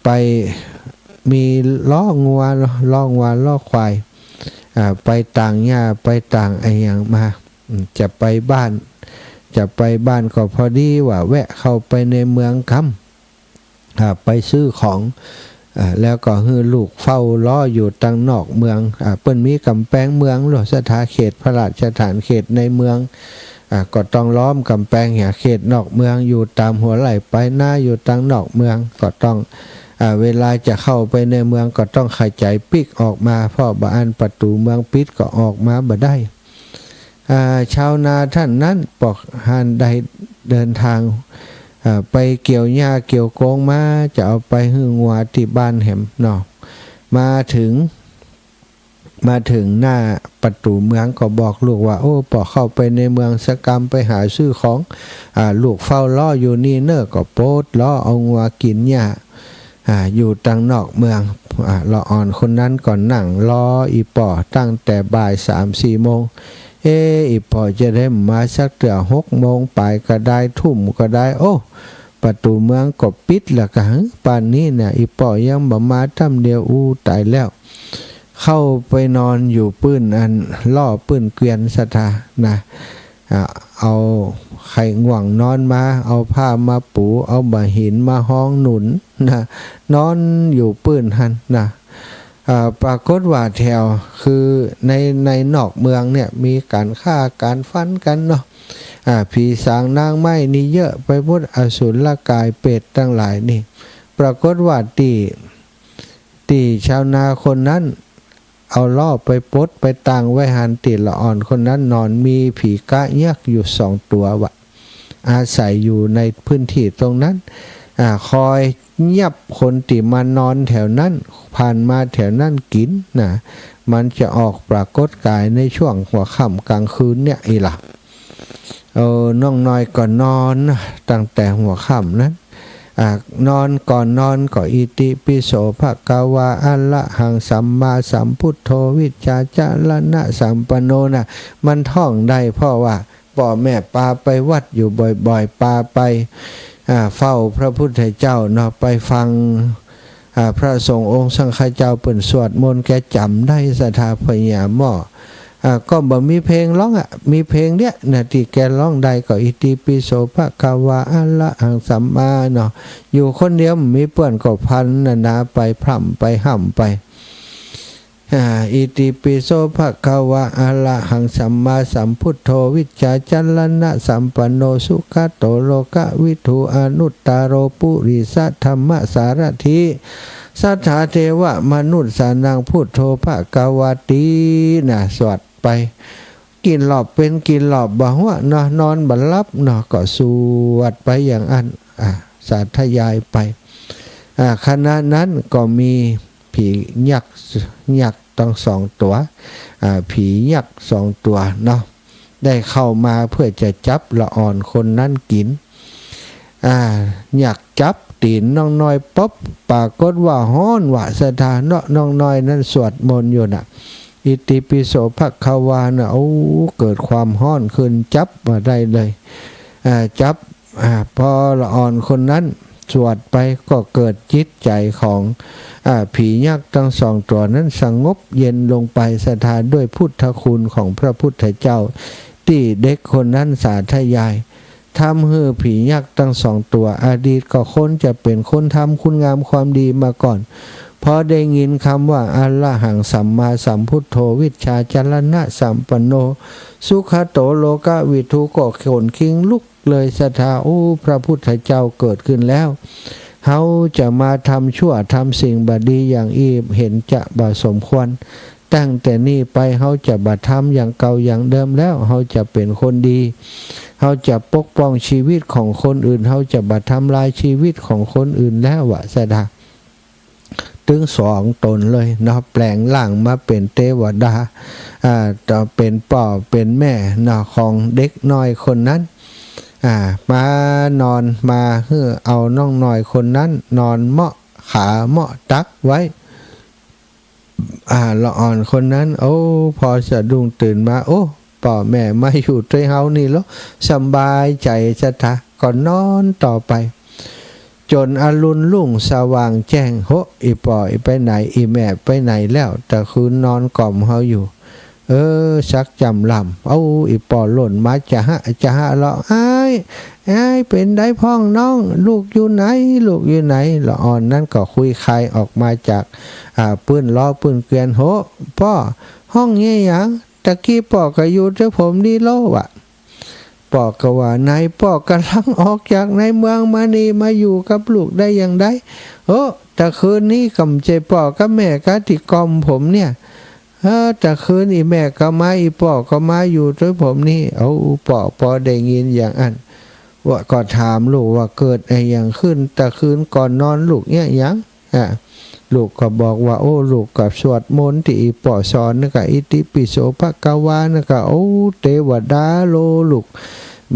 ไปมีล้องัวเนาะ ล้องัวล้อควาย อ่า ไปตางหญ้า ไปตางอะหยังมา อืม จะไปบ้าน จะไปบ้านก็พอดีว่าแวะเข้าไปในเมืองกำ อ่า ไปซื้อของ อ่า แล้วก็หื้อลูกเฝ้าล้ออยู่ตังนอกเมือง อ่า เปิ้นมีก๋ำแปงเมือง หรือศรัทธา เขตพระราชฐาน เขตในเมือง อ่า ก็ต้องล้อมก๋ำแปงเหีย เขตนอกเมืองอยู่ต๋ามหัวไฮ่ปายนา อยู่ตังนอกเมือง ก็ต้อง อ่า เวลาจะเข้าไปในเมืองก็ต้องขยายปิ๊กออกมา เพราะบ่อั้นประตู๋เมืองปิดก็ออกมาบ่ได้ อ่า จาวนาต้านนั้นปอกหั้นได้เดินตาง อ่า ไปเกี่ยวหญ้าเกี่ยวโกงมา จะเอาไปหื้องัวตี้บ้านแหมเนาะ มาเถิง มาเถิงหน้าประตู๋เมืองก็บอกลูกว่า โอ้ ป้อเข้าไปในเมืองสักกำ ไปหาซื้อของ อ่า ลูกเฝ้าล้ออยู่นี่เน่อ ก็ปลดล้อเอางัวกิ๋นหญ้า อ่า อยู่ตังนอกเมือง อ่า ละอ่อนคนนั้นก็นั่งรออี่ป้อตั้งแต่บ่ายสามสี่โมง เอ๊ะ อี่ป้อจะได้มาสักเตื้อ หกโมงป๋ายก็ได้ ทุ่มก็ได้ โอ้ ประตู๋เมืองก็ปิดแล้วกา หื้อ ป่านนี้เนี่ย อี่ป้อยังบ่มาต้ำเดียว อู้ ต๋ายแล้ว เข้าไปนอนอยู่ปื้นอันล้อปื้นเกวียนศรัทธานะ อ่า เอาใค่ง่วงนอนมา เอาผ้ามาปู เอาบ่าหินมาฮองหนุนนะ นอนอยู่ปื้นหั้นนะ อ่า ปรากฏว่าแถว คือใน ในนอกเมืองเนี่ย มีก๋านฆ่าก๋านฟันกั๋นเนาะ อ่า ผีสางนางไม้นี่เยอะไปหมด อสุรกายเปรตตังหลายนี่ ปรากฏว่าตี้ ตี้ชาวนาคนนั้น เอาล้อไปปลดไปตั้งไว้หั้น ตี้ละอ่อนคนนั้นนอน มีผีก๊ะยักษ์อยู่สองตั๋ววะ อาศัยอยู่ในพื้นตี้ตรงนั้น อ่า คอยยับคนตี้มานอนแถวนั้น ผ่านมาแถวนั้นกิ๋นนะ มันจะออกปรากฏกายในช่วงหัวค่ำกลางคืนเนี่ยอี้ละ เออ น้องน้อยก็นอนนะ ตั้งแต่หัวค่ำนั้น อ่า นอน ก่อนนอนก็ อิติปิโสภะคะวา อะระหังสัมมาสัมพุทโธ วิชชาจรณะสัมปันโนนะ มันท่องได้ เพราะว่าป้อแม่ปาไปวัดอยู่บ่อยๆ ปาไป อ่า เฝ้าพระพุทธเจ้าเนาะ ไปฟัง อ่า พระสงฆ์องค์สังฆเจ้าเปิ้นสวดมนต์ แกจ๋ำได้ศรัทธา พญาหม้อ อ่า ก็บ่มีเพลงฮ้องอะ มีเพลงเนี่ยนะตี้แกฮ้องได้ก็ อิติปิโสภะคะวา อะระหังสัมมาเนาะ อยู่คนเดียวบ่มีเปื้อนก็พรรณนาไป พร่ำไป ฮ่ำไป อ่า อิติปิโสภะคะวา อะระหังสัมมาสัมพุทโธ วิชชาจรณะสัมปันโน สุขะโตโลกะวิทู อนุตตะโรปุริสะธัมมะสารถี สัทธาเทวะมนุสสานัง พุทโธภะคะวาตินะ สวดไป กี่รอบเป๋นกี่รอบบ่ฮู้เนาะ นอนบ่หลับเนาะ ก็สวดไปอย่างอั้น อ่า สาธยายไป อ่า ขณะนั้นก็มีผียักษ์ ยักษ์ตังสองตั๋ว อ่า ผียักษ์สองตั๋วเนาะ ได้เข้ามาเพื่อจะจับละอ่อนคนนั้นกิ๋น อ่า ยักษ์จับตี๋นน้องน้อยปุ๊บ ปรากฏว่าฮ้อนวะศรัทธาเนาะ น้องน้อยนั้นสวดมนต์อยู่น่ะ อิติปิโสภะคะวาน่ะ โอ้ เกิดความฮ้อนขึ้น จับบ่ได้เลย อ่า จับ อ่า พอละอ่อนคนนั้นสวดไปก็เกิดจิตใจ๋ของ อ่า ผียักษ์ตังสองตั๋วนั้นสงบเย็นลงไปศรัทธา ด้วยพุทธคุณของพระพุทธเจ้า ตี้เด็กคนนั้นสาธยาย ทำหื้อผียักษ์ตังสองตั๋ว อดีตก็คนจะเป๋นคนทำคุณงามความดีมาก่อน พอได้ยินกำว่า อะระหังสัมมาสัมพุทโธ วิชชาจรณะสัมปันโน สุขะโตโลกะวิทู ก็ขนคิงลุกเลยศรัทธา โอ้ พระพุทธเจ้าเกิดขึ้นแล้ว เฮาจะมาทำชั่วทำสิ่งบ่ดีอย่างอี้ เห็นจะบ่สมควร ตั้งแต่นี้ไปเฮาจะบ่ทำอย่างเก่าอย่างเดิมแล้ว เฮาจะเป๋นคนดี เฮาจะปกป้องชีวิตของคนอื่น เฮาจะบ่ทำลายชีวิตของคนอื่นแล้ววะศรัทธา ตึงสองต๋นเลยเนาะ แปลงร่างมาเป๋นเตวดา อ่า ต่อเป๋นป้อเป๋นแม่เนาะ ของเด็กน้อยคนนั้น อ่า มานอน มาหื้อเอาน้องน้อยคนนั้นนอนเหมาะขาเหมาะตักไว้ อ่า ละอ่อนคนนั้น โอ้ พอสะดุ้งตื่นมา โอ้ ป้อแม่มาอยู่ตวยเฮานี่ลอ สบายใจ๋ศรัทธา ก็นอนต่อไป จ๋นอรุณรุ่งสว่างแจ้ง โห อี่ป้อไปไหน อี่แม่ไปไหนแล้ว ตะคืนนอนกล่อมเฮาอยู่ เออ สักจ้ำล่ำ เอ้า อี่ป้อล่นมา จะฮะ จะฮะ เลาะ อ้าย อ้าย เป๋นใดพ่องน้อง ลูกอยู่ไหน ลูกอยู่ไหน ละอ่อนนั้นก็คุยคายออกมาจาก อ่า ปื้นล้อปื้นเกวียน โห ป้อ ฮ้องเยียะหยัง ตะกี้ป้อก็อยู่ตวยผมนี่ลอวะ ป้อก็ว่า ไหนป้อกำลังออกจากในเมืองมานี่ มาอยู่กับลูกได้อย่างใด โอ้ ตะคืนนี้ก็บ่ใจ้ป้อกับแม่ก๊ะตี้กล่อมผมเนี่ย เออ ตะคืนอี่แม่ก็มา อี่ป้อก็มาอยู่ตวยผมนี่ เอ้า ป้อ ป้อได้ยินอย่างอั้น ว่า ก็ถามลูกว่า เกิดอะหยังขึ้นตะคืนก่อนนอน ลูกเยียะหยัง อ่ะ ลูกก็บอกว่า โอ้ ลูกก็สวดมนต์ตี้อี่ป้อสอนนะ ก็อิติปิโสภะคะวานะ ก็ โอ้ เตวดาโล ลูก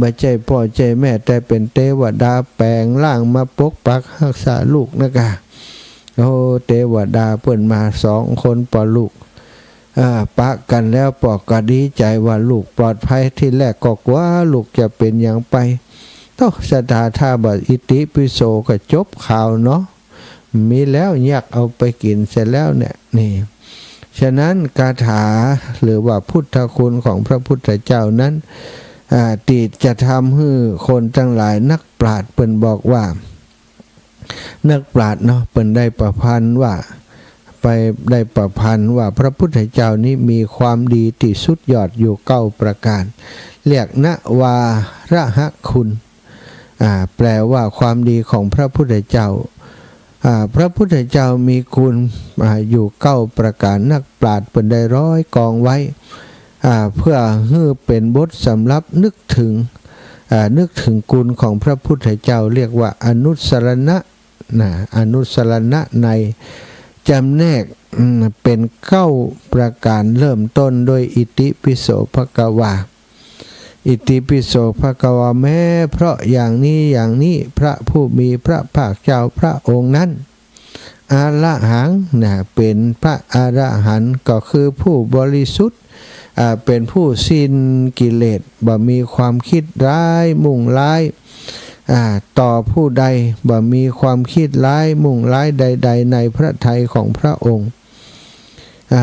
บ่ใจ้ป้อใจ้แม่ แต่เป๋นเตวดาแป๋งร่างมาปกปักฮักษาลูกนะกะ โอ้ เตวดาเปิ้นมาสองคนป้อลูก อ่า ปะกั๋นแล้ว ป้อก็ดีใจ๋ว่าลูกปลอดภัย ทีแรกก็กั๋วลูกจะเป๋นหยังไป โธ่ ศรัทธา ถ้าบ่อิติปิโสก็จบข่าวเนาะ มีแล้วยักษ์เอาไปกิ๋นเสียแล้วเนี่ย นี่ ฉะนั้นคาถาหรือว่าพุทธคุณของพระพุทธเจ้านั้น อ่า ตี้จะทำหื้อคนตังหลาย นักปราชญ์เปิ้นบอกว่า นักปราชญ์เนาะ เปิ้นได้ประพันธ์ว่า ไปได้ประพันธ์ว่าพระพุทธเจ้านี้มีความดีตี้สุดยอดอยู่เก้าประก๋าน เรียกนวาระหคุณ อ่า แปลว่าความดีของพระพุทธเจ้า อ่า พระพุทธเจ้ามีคุณ อ่า อยู่เก้าประก๋าน นักปราชญ์เปิ้นได้ร้อยกองไว้ อ่า เพื่อหื้อเป๋นบทสำหรับนึกถึง อ่า นึกถึงคุณของพระพุทธเจ้า เรียกว่าอนุสรณะ นะ อนุสรณะใน จำแนก อืม เป๋นเก้าประก๋าน เริ่มต้นด้วยอิติปิโสภะคะวา อิติปิโสภะคะวา แม้เพราะอย่างนี้อย่างนี้ พระผู้มีพระภาคเจ้าพระองค์นั้น อรหัง นะ เป๋นพระอรหันต์ ก็คือผู้บริสุทธิ์ อ่า เป๋นผู้สิ้นกิเลส บ่มีความคิดร้ายมุ่งร้าย อ่า ต่อผู้ใด บ่มีความคิดร้ายมุ่งร้ายใดๆ ในพระทัยของพระองค์ อ่า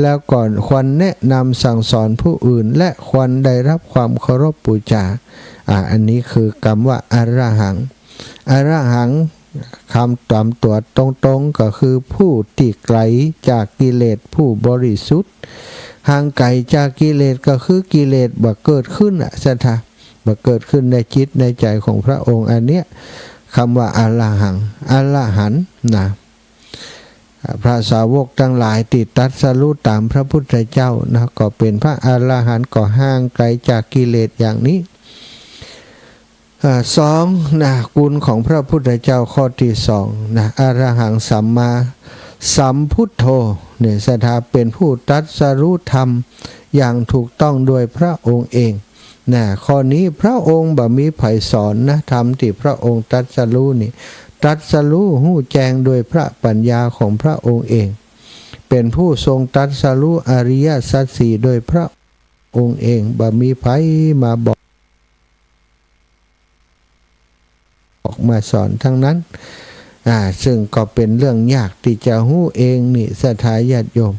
แล้วก็ควรแนะนำสั่งสอนผู้อื่น และควรได้รับความเคารพบูชา อ่า อันนี้คือกำว่าอรหัง อรหัง คำต๋ามตั๋วตรงๆ ก็คือผู้ตี้ไก๋จากกิเลส ผู้บริสุทธิ์ ห่างไก๋จากกิเลส ก็คือกิเลสบ่เกิดขึ้นอะ ศรัทธา บ่เกิดขึ้นในจิตในใจ๋ของพระองค์ อันเนี้ย กำว่าอรหัง อรหันต์ นะ พระสาวกตังหลายตี้ตรัสรู้ต๋ามพระพุทธเจ้านะ ก็เป๋นพระอรหันต์ ก็ห่างไก๋จากกิเลสอย่างนี้ อ่า สองนะ คุณของพระพุทธเจ้าข้อตี้สองนะ อรหังสัมมาสัมพุทโธ เนี่ย ศรัทธา เป๋นผู้ตรัสรู้ธรรมอย่างถูกต้องโดยพระองค์เอง นะ ข้อนี้พระองค์บ่มีใผสอนนะ ธรรมตี้พระองค์ตรัสรู้นี่ ตรัสรู้ฮู้แจ้งโดยพระปัญญาของพระองค์เอง เป๋นผู้ทรงตรัสรู้อริยสัจสี่โดยพระองค์เอง บ่มีใผมาบอก ออกมาสอนตังนั้น อ่า ซึ่งก็เป๋นเรื่องยากตี้จะฮู้เองนี่ ศรัทธาญาติโยม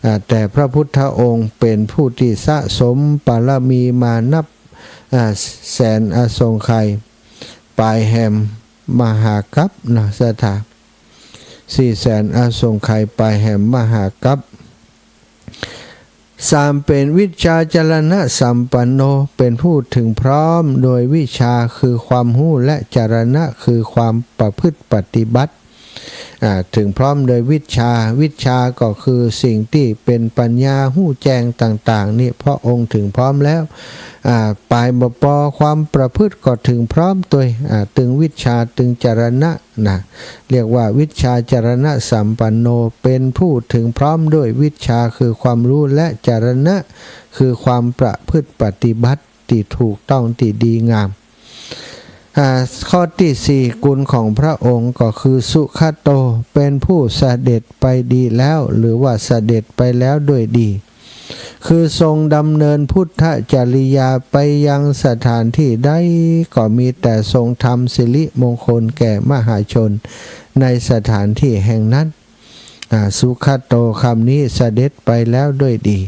อ่า แต่พระพุทธองค์เป๋นผู้ตี้สะสมบารมีมานับ อ่า แสนอสงไขย ปายแหมมหากัปนะ ศรัทธา สี่แสนอสงไขย ปายแหมมหากัป สาม เป๋นวิชชาจรณะสัมปันโน เป๋นผู้เถิงพร้อมโดยวิชชาคือความฮู้ และจรณะคือความประพฤติปฏิบัติ อ่า เถิงพร้อมโดยวิชชา วิชชาก็คือสิ่งตี้เป๋นปัญญาฮู้แจ้งต่างๆ นี่พระองค์เถิงพร้อมแล้ว อ่า ปายบ่ปอ ความประพฤติก็เถิงพร้อมตวย อ่า ตึงวิชชา ตึงจรณะ นะ เรียกว่าวิชชาจรณะสัมปันโน เป๋นผู้เถิงพร้อมด้วยวิชชาคือความฮู้ และจรณะคือความประพฤติปฏิบัติตี้ถูกต้องตี้ดีงาม อ่า ข้อตี้สี่ คุณของพระองค์ก็คือสุขโต เป๋นผู้เสด็จไปดีแล้ว หรือว่าเสด็จไปแล้วด้วยดี คือทรงดำเนินพุทธจริยาไปยังสถานที่ใด ก็มีแต่ทรงทำสิริมงคลแก่มหาชนในสถานที่แห่งนั้น อ่า สุขโต กำนี้เสด็จไปแล้วด้วยดี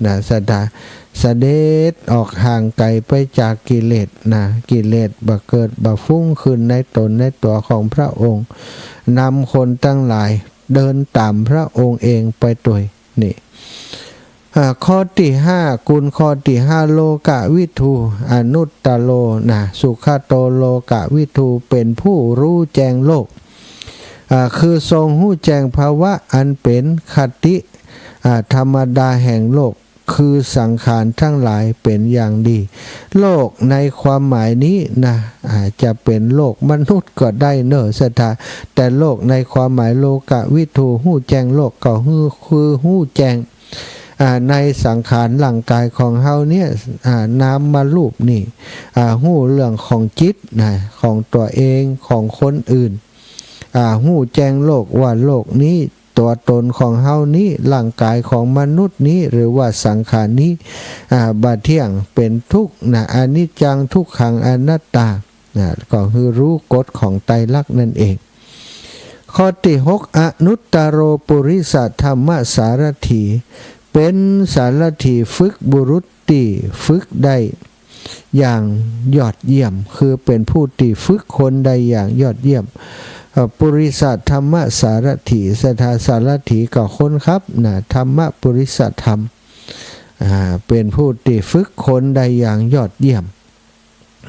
นะ ศรัทธา เสด็จออกห่างไก๋ไปจากกิเลสนะ กิเลสบ่เกิดบ่ฟุ้งขึ้นในต๋นในตั๋วของพระองค์ นำคนตังหลายเดินต๋ามพระองค์เองไปตวย นี่ อ่า ข้อตี้ห้า คุณข้อตี้ห้า โลกวิทู อนุตตโร นะ สุขโต โลกวิทู เป๋นผู้ฮู้แจ้งโลก อ่า คือทรงฮู้แจ้งภาวะอันเป๋นคติ อ่า ธรรมดาแห่งโลก คือสังขารทั้งหลายเป็นอย่างดี โลกในความหมายนี้นะ อ่า จะเป๋นโลกมนุษย์ก็ได้เน่อศรัทธา แต่โลกในความหมายโลกวิถู ฮู้แจ้งโลกก็คือ คือฮู้แจ้ง อ่า ในสังขารร่างกายของเฮาเนี่ย อ่า นามรูปนี่ อ่า ฮู้เรื่องของจิตนะ ของตั๋วเอง ของคนอื่น อ่า ฮู้แจ้งโลกว่าโลกนี้ ตั๋วตนของเฮานี้ ร่างกายของมนุษย์นี้ หรือว่าสังขารนี้ อ่า บ่เตี้ยง เป๋นทุกข์นะ อนิจจัง ทุกขัง อนัตตา นะ ก็คือฮู้กฎของไตรลักษณ์นั่นเอง ข้อตี้หก อนุตตโรปุริสธรรมสารถี เป๋นสารถีฝึกบุรุษตี้ฝึกได้อย่างยอดเยี่ยม คือเป๋นผู้ตี้ฝึกคนได้อย่างยอดเยี่ยม เอ่อ ปุริสธรรมสารถี ศรัทธา สารถีก็คนขับนะ ธรรมปุริสธรรม อ่า เป๋นผู้ตี้ฝึกคนได้อย่างยอดเยี่ยม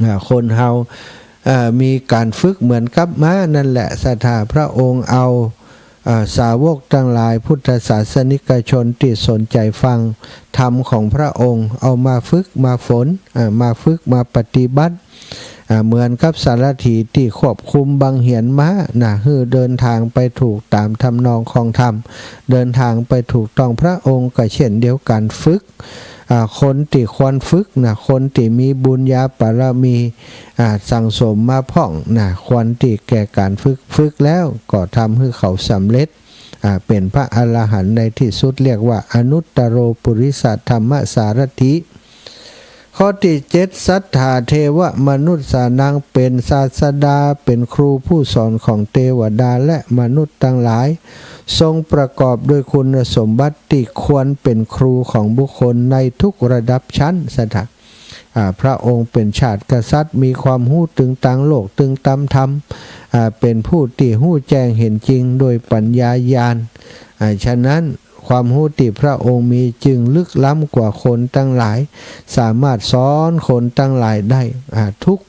อ่า คนเฮา เอ่อ มีก๋านฝึกเหมือนกับม้านั่นแหละ ศรัทธา พระองค์เอา เอ่อ สาวกตังหลาย พุทธศาสนิกชนตี้สนใจ๋ฟังธรรมของพระองค์ เอามาฝึกมาฝน เอ่อ มาฝึกมาปฏิบัติ อ่า เหมือนกับสารถีตี้ควบคุมบังเหียนม้านะ หื้อเดินตางไปถูกต๋ามทำนองของธรรม เดินตางไปถูกต้อง พระองค์ก็เช่นเดียวกั๋น ฝึก อ่า คนตี้ควรฝึกนะ คนตี้มีบุญญาบารมี อ่า สั่งสมมาพ่องนะ ควรตี้แก่ก๋านฝึก ฝึกแล้วก็ทำหื้อเขาสำเร็จ อ่า เป๋นพระอรหันต์ในตี้สุด เรียกว่าอนุตตโรปุริสธรรมสารถี ข้อตี้เจ็ด สัตถาเทวมนุสสานัง เป๋นศาสดา เป๋นครูผู้สอนของเตวดาและมนุษย์ตังหลาย ทรงประกอบด้วยคุณสมบัติตี้ควรเป๋นครูของบุคคลในทุกระดับชั้น ศรัทธา อ่า พระองค์เป๋นชาติกษัตริย์ มีความฮู้ตึงตางโลก ตึงตางธรรม อ่า เป๋นผู้ตี้ฮู้แจ้งเห็นจริงโดยปัญญาญาณ อ่า ฉะนั้นความฮู้ตี้พระองค์มีจึงลึกล้ำกว่าคนตังหลาย สามารถสอนคนตังหลายได้ อ่า ทุก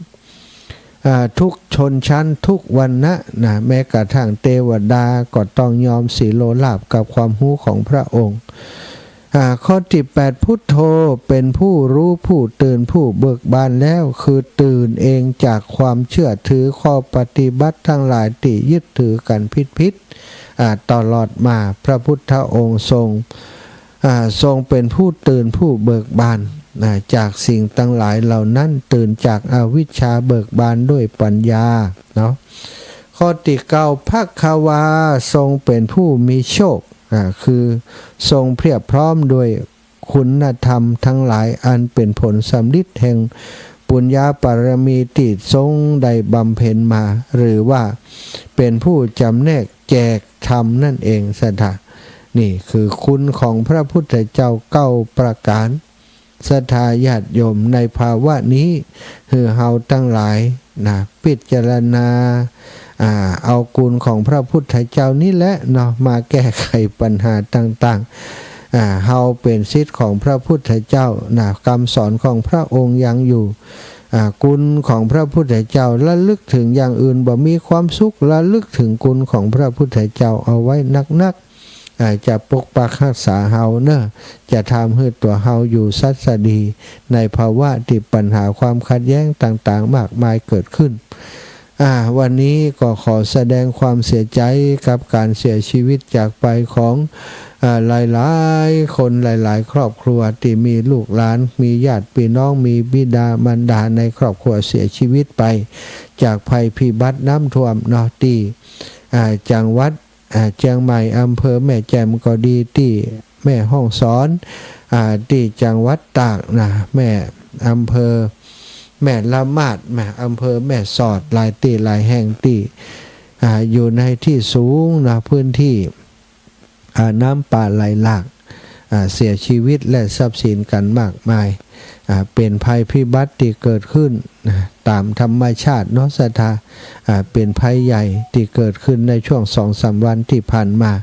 อ่า ทุกชนชั้น ทุกวรรณะนะ แม้กระทั่งเตวดาก็ต้องยอมสิโลราภกับความฮู้ของพระองค์ อ่า ข้อตี้แปด พุทโธ เป๋นผู้ฮู้ ผู้ตื่น ผู้เบิกบานแล้ว คือตื่นเองจากความเจื้อถือข้อปฏิบัติตังหลายตี้ยึดถือกั๋นผิดๆ อ่า ตลอดมา พระพุทธองค์ทรง อ่า ทรงเป๋นผู้ตื่น ผู้เบิกบาน อ่า จากสิ่งตังหลายเหล่านั้น ตื่นจากอวิชชา เบิกบานด้วยปัญญาเนาะ ข้อตี้เก้า ภควา ทรงเป๋นผู้มีโชค อ่า คือทรงเพียบพร้อมด้วยคุณธรรมทั้งหลาย อันเป๋นผลสำริดแห่งปุญญาบารมีตี้ทรงได้บำเพ็ญมา หรือว่าเป๋นผู้จำแนกแจกธรรมนั่นเอง ศรัทธา นี่คือคุณของพระพุทธเจ้าเก้าประก๋าน ศรัทธาญาติโยม ในภาวะนี้ หื้อเฮาตังหลายนะ พิจารณา อ่า เอาคุณของพระพุทธเจ้านี่แหละเนาะ มาแก้ไขปัญหาต่างๆ อ่า เฮาเป๋นศิษย์ของพระพุทธเจ้านะ กำสอนของพระองค์ยังอยู่ อ่า คุณของพระพุทธเจ้า ระลึกถึงอย่างอื่นบ่มีความสุข ระลึกถึงคุณของพระพุทธเจ้าเอาไว้นักๆ อ่า จะปกปักฮักษาเฮาเนาะ จะทำหื้อตั๋วเฮาอยู่สัตย์สดี ในภาวะตี้ปัญหาความขัดแย้งต่างๆ มากมายเกิดขึ้น อ่า วันนี้ก็ขอแสดงความเสียใจ๋กับก๋านเสียชีวิตจากไปของ อ่า หลายๆ คน หลายๆ ครอบครัวตี้มีลูกหลาน มีญาติปี้น้อง มีบิดามารดาในครอบครัวเสียชีวิตไป จากภัยพิบัติน้ำท่วมเนาะ ตี้ อ่า จังหวัด อ่า เจียงใหม่ อำเภอแม่แจ่มก็ดี ตี้แม่ฮ่องสอน อ่า ตี้จังหวัดตากนะ แม่ อำเภอแม่ละมาด แม่ อำเภอแม่สอด หลายตี้หลายแห่งตี้ อ่า อยู่ในตี้สูงนะ พื้นตี้ อ่า น้ำป่าไหลหลาก อ่า เสียชีวิตและทรัพย์สินกั๋นมากมาย อ่า เป๋นภัยพิบัติตี้เกิดขึ้นนะ ต๋ามธรรมชาติเนาะ ศรัทธา อ่า เป๋นภัยใหญ่ตี้เกิดขึ้นในช่วงสองสามวันตี้ผ่านมา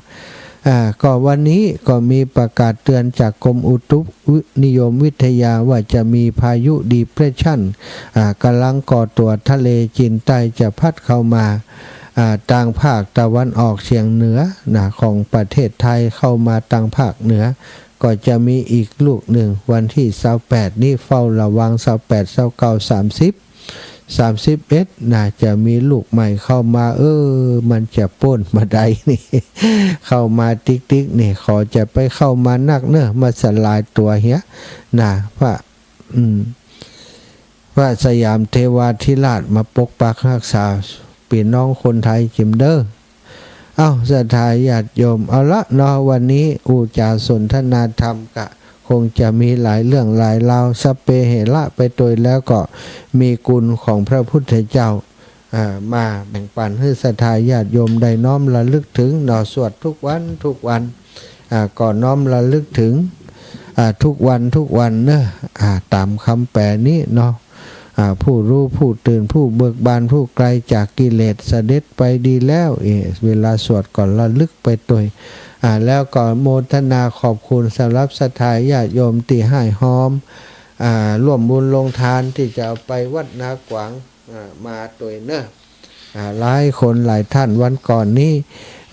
อ่า ก็วันนี้ก็มีประกาศเตือนจากกรมอุตุนิยมวิทยาว่าจะมีพายุดีเปรสชัน อ่า ก๋ำลังก่อตั๋ว ทะเลจีนใต้จะพัดเข้ามา อ่า ตางภาคตะวันออกเฉียงเหนือนะ ของประเทศไทย เข้ามาตางภาคเหนือ ก็จะมีอีกลูกนึ่ง วันตี้ซาวแปดนี้เฝ้าระวัง ซาวแปด ซาวเก้า สามสิบ สามสิบเอ็ด น่าจะมีลูกใหม่เข้ามา เออ มันจะป๊นบ่าใดนี่ เข้ามาติ๊กๆ นี่ ขอจะไปเข้ามานักเน่อ มาสลายตั๋วเหีย น่ะ พระ อืม พระสยามเทวาธิราชมาปกปักฮักษาปี้น้องคนไทยเจิมเน่อ เอ้า ศรัทธาญาติโยม เอาละเนาะ วันนี้อู้จ๋าสนทนาธรรมก็คงจะมีหลายเรื่องหลายราว สัพเพเหระไปตวยแล้ว ก็มีคุณของพระพุทธเจ้า อ่า มาแบ่งปันหื้อศรัทธาญาติโยมได้น้อมระลึกถึงเนาะ สวดทุกวันทุกวัน อ่า ก็น้อมระลึกถึง อ่า ทุกวันทุกวันเน่อ อ่า ต๋ามกำแปลนี้เนาะ อ่า ผู้รู้ผู้ตื่น ผู้เบิกบาน ผู้ไกลจากกิเลส เสด็จไปดีแล้ว เออ เวลาสวดก็ระลึกไปตวย อ่า แล้วก็โมทนาขอบคุณสำหรับศรัทธาญาติโยมตี้ฮ่ายฮอม อ่า ร่วมบุญโฮงทานตี้จะเอาไปวัดนาขวาง อ่า มาตวยเน่อ อ่า หลายคนหลายท่าน วันก่อนนี้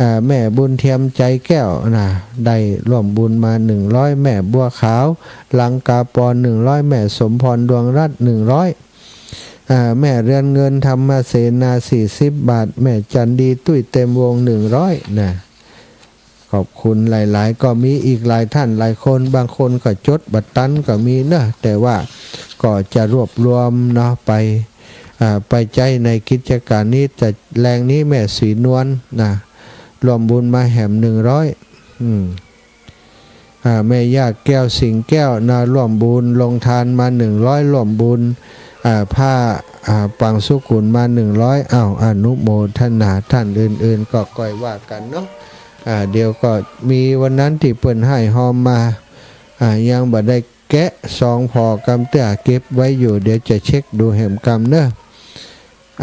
อ่า แม่บุญเทียมใจแก้วน่ะ ได้ร่วมบุญมาหนึ่งร้อย แม่บัวขาว ลังกาปอน หนึ่งร้อย แม่สมพร ดวงรัตน์ หนึ่งร้อย อ่า แม่เรือนเงิน ธรรมเสนา สี่สิบบาท แม่จันดี ตุ้ยเต็มวง หนึ่งร้อย น่ะ ขอบคุณหลายๆ ก็มีอีกหลายท่านหลายคน บางคนก็จดบ่ตันก็มีเน่อ แต่ว่าก็จะรวบรวมเนาะ ไป อ่า ไปใจ๊ในกิจก๋านนี้ แต่แลงนี้แม่ศรีนวลน่ะ ร่วมบุญมาแหม หนึ่งร้อย อืม อ่า แม่ย่าแก้วสิงห์แก้วน่ะ ร่วมบุญโฮงทานมา หนึ่งร้อย ร่วมบุญ อ่า ผ้า อ่า ปังสุกุลมา หนึ่งร้อย อ้าว อนุโมทนา ท่านอื่นๆ ก็ก้อยว่ากั๋นเนาะ อ่า เดี๋ยวก็มีวันนั้นตี้เปิ้นฮ่ายฮอมมา อ่า ยังบ่ได้แกะซองผ่อกำเตื้อ เก็บไว้อยู่ เดี๋ยวจะเช็คดูแหมกำเน่อ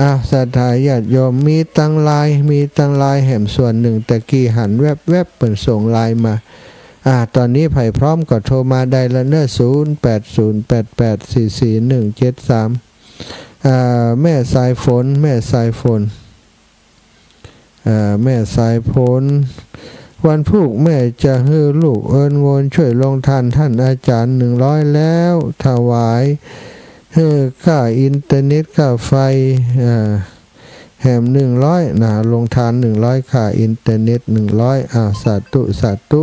อ้าว ศรัทธาญาติโยม มีตังหลาย มีตังหลายแหม ส่วนนึ่งตะกี้หันแวบๆ เปิ้นส่งไลน์มา อ่า ต๋อนนี้ใผพร้อมก็โทรมาได้ละเน่อ ศูนย์ แปด ศูนย์ แปด แปด สี่ สี่ หนึ่ง เจ็ด สาม อ่า แม่สายฝน แม่สายฝน อ่า แม่สายฝน วันพูกแม่จะหื้อลูกเอิญโงนช่วยโฮงทานต้านอาจ๋ารย์ หนึ่งร้อย แล้ว ถวายหื้อค่าอินเทอร์เน็ตค่าไฟ อ่า แหม หนึ่งร้อย น่ะ โฮงทาน หนึ่งร้อย ค่าอินเทอร์เน็ต หนึ่งร้อย อ่า สาธุ สาธุ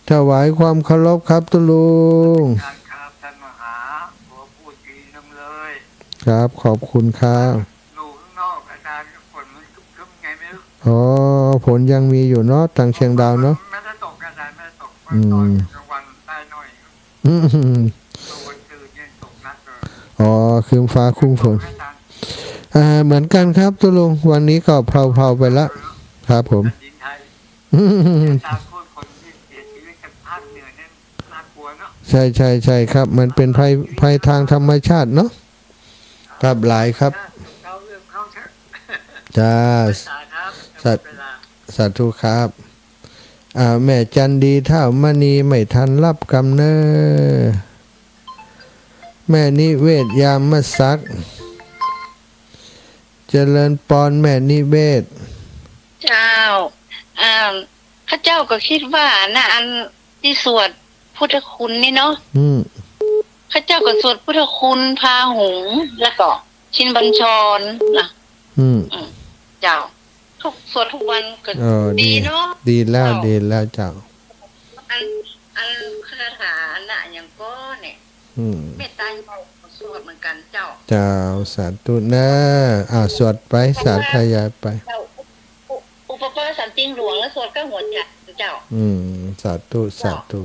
ถวายความเคารพครับตุ๊ลุง ครับ ท่านมหา โอ้ พูดดีจังเลย ครับ ขอบคุณครับ อยู่ข้างนอกอาจารย์ ฝนมันครึ้มๆ ไงไม่รู้ อ๋อ ฝนยังมีอยู่เนาะ ตางเชียงดาวเนาะ ไม่ได้ตกอาจารย์ ไม่ได้ตก อืม ตอนกลางวันได้หน่อย อืม ตกกลางคืนเนี่ยตกหนักเลย อ๋อ ครึ้มฟ้าครึ้มฝน ตกอาจารย์ อ่า เหมือนกันครับตุ๊ลุง วันนี้ก็เพลาๆ ไปละ ครับผม แผ่นดินไทย ตามพูดคนที่เสียชีวิตจากภาคเหนือเนี่ยน่ากลัวเนาะ ใช่ ใช่ ใช่ครับ มันเป็นภัย ภัยทางธรรมชาติเนาะ ครับ หลายครับ เรื่องเขาเถอะ จ้า สาธุครับ สา เวลา สาธุครับ อ่า แม่จันดี ท้าวมณี ไม่ทันรับกำเน่อ แม่นิเวศ ยามศักดิ์ เจริญปอนแม่นิเวศ เจ้า อ่า ข้าเจ้าก็กึ๊ดว่านะ อันตี้สวดพุทธคุณนี่เนาะ อืม ข้าเจ้าก็สวดพุทธคุณ พาหุง แล้วก็ชินบัญชรนะ อืม อืม เจ้า ทุก สวดทุกวันก็ เออ ดี ดีเนาะ ดีแล้ว เจ้า ดีแล้วเจ้า อัน อันคาถาอันน่ะ อย่างก็เนี่ย อืม เมตตาสวดเหมือนกันเจ้า เจ้า สาธุเน่อ อ่า สวดไป สาธยายไป เจ้า อุ อุปปาสันติงหลวงแล้วสวดก็หัวใจเจ้า อืม สาธุ เจ้า สาธุ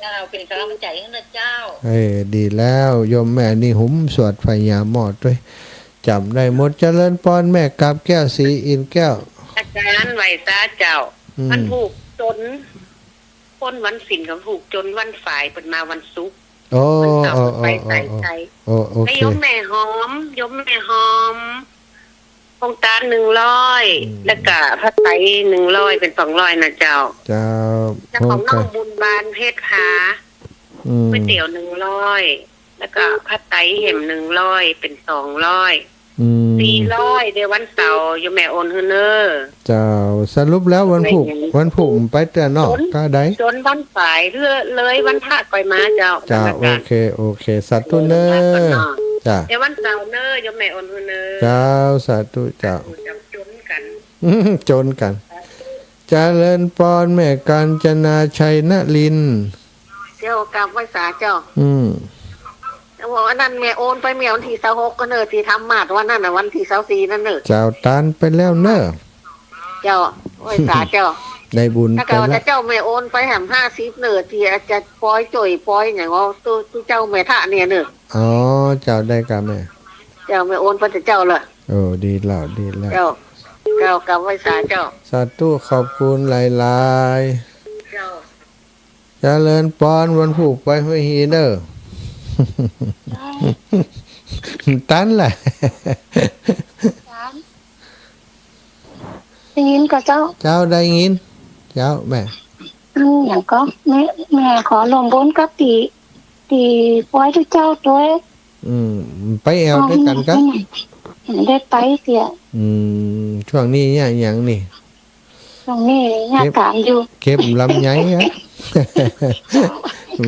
เจ้า เป็นกำลังใจให้นะเจ้า เออ ดีแล้ว โยมแม่นี่หุมสวดพญาหมอดด้วย จ๋ำได้หมด เจริญปอนแม่กาบแก้ว ศรีอินทร์แก้ว อาจารย์ไหวตาเจ้า อืม มันผูกจน คนวันศีลก็ผูกจนวันฝาย เปิ้นมาวันศุกร์ โอ้ วันเสาร์ โอ้ เปิ้นไป โอ้ สาย โอ้ ชัย โอ้ โอเค แล้วโยมแม่หอม โยมแม่หอม โฮงตาน หนึ่งร้อย อืม แล้วก็ผ้าไตร หนึ่งร้อย เป็น สองร้อย นะเจ้า เจ้า แล้วของน้อง โฮงตาน บุญบานเพชรผา อืม ก๋วยเตี๋ยว หนึ่งร้อย แล้วก็ผ้าไตรแหม หนึ่งร้อย เป็น สองร้อย อืม สี่ร้อย เดี๋ยววันเสาร์โยมแม่โอนหื้อเน่อ เจ้า สรุปแล้ววันพูก แม่ วันพูกมันไปเตื้อเนาะ จ๋น ก้าใด จ๋นวันป๋าย เลย เลยวันพระก่อยมาเจ้า เจ้า กรรมการ โอเค โอเค สาธุเน่อ เออ วันพระก่อนเนาะ เจ้า เดี๋ยววันเสาร์เน่อ โยมแม่โอนหื้อเน่อ เจ้า สาธุเจ้า เจ้า จ๋นกั๋น จ๋นกั๋น เจริญปอนแม่กาญจนาชัยนรินทร์ เจ้า กราบไหว้สาเจ้า อืม โอ้ อันนั้นแม่โอนไปเมื่อวันตี้ซาวหกก่อเน่อ ตี้ทำมาดวันนั้นน่ะ วันตี้ซาวสี่นั่นเน่อ เจ้า ตานไปแล้วเน่อ เจ้า ไหว้สาเจ้า ได้บุญ แล้วก็ ไปละ เจ้าแม่โอนไปแหมห้าสิบเน่อ ตี้อาจจะปอยจ้วยปอยหยังว่า ตุ๊ ตุ๊เจ้าแม่ทะเนี่ยเน่อ อ๋อ เจ้า ได้ก่ะแม่ เจ้า แม่โอนไปเตื้อเจ้าละ โอ้ ดีแล้ว ดีแล้ว เจ้า เจ้า กราบไหว้สาเจ้า สาธุ ขอบคุณหลายๆ เจ้า เจริญปอน วันพูกไปห้วยฮีเน่อ ตันแหละ ได้ยินก่อเจ้า เจ้า ได้ยิน เจ้า แม่ อืม อย่างก็ แม่ แม่ขอร่วมบุญกับตี้ ตี้ปอยตุ๊เจ้าตวย อืม ไปแอ่วตวยกั๋นกะ อืม ได้ไปเตื้อ อืม ช่วงนี้เนี่ยอย่างนี้ ช่วงนี้เนี่ย เก็บ ตามอยู่ เก็บลำไยอะ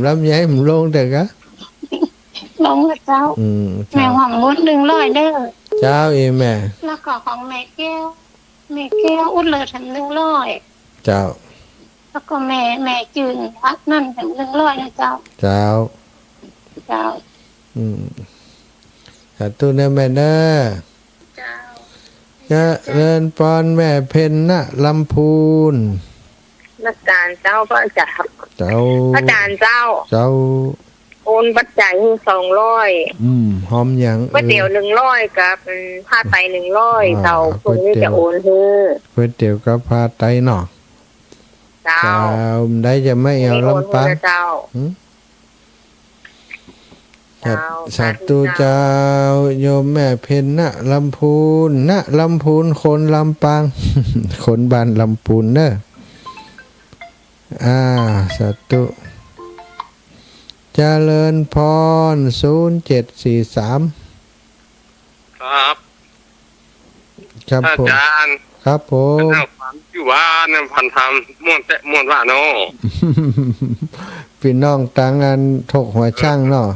ลำไยมันลงเตื้อกะ ลงละเจ้า อืม เจ้า แม่หวังบุญหนึ่งร้อยเน่อ เจ้า เอ แม่ แล้วก็ของแม่แก้ว แม่แก้วอุดเลิศแถมหนึ่งร้อย เจ้า แล้วก็แม่ แม่จืนวัดนั่นแถมหนึ่งร้อยนะเจ้า เจ้า เจ้า อืม สาธุเน่อแม่เน่อ เจ้า เจริญปอนแม่เพ็ญณลำพูน นมัสการเจ้าพระอาจารย์ เจ้า พระอาจารย์เจ้า เจ้า โอนปัจจัยหื้อสองร้อย อืม หอมหยัง ก๋วยเตี๋ยว เออ หนึ่งร้อย กับ อืม ผ้าไตรหนึ่งร้อย อ่า เจ้า พรุ่งนี้จะโอนหื้อ ก๋วยเตี๋ยวกับผ้าไตรเนาะ เจ้า เจ้า ได้จะไม่เอาลำปาง โอนหื้อเจ้า หืม เจ้า สาธุเจ้า โยมแม่เพ็ญณลำพูน ณลำพูน คนลำปาง คนบ้านลำปูนเน่อ อ่า สาธุ เจริญพร ศูนย์เจ็ดสี่สาม ครับ ครับผม อาจารย์ ครับผม เจ้า ฝันตี้ว่าเนี่ย ฝันธรรม ม่วนแต๊ม่วนว่าเนาะ ปี้น้องตางอันถกหัวช้างเนาะ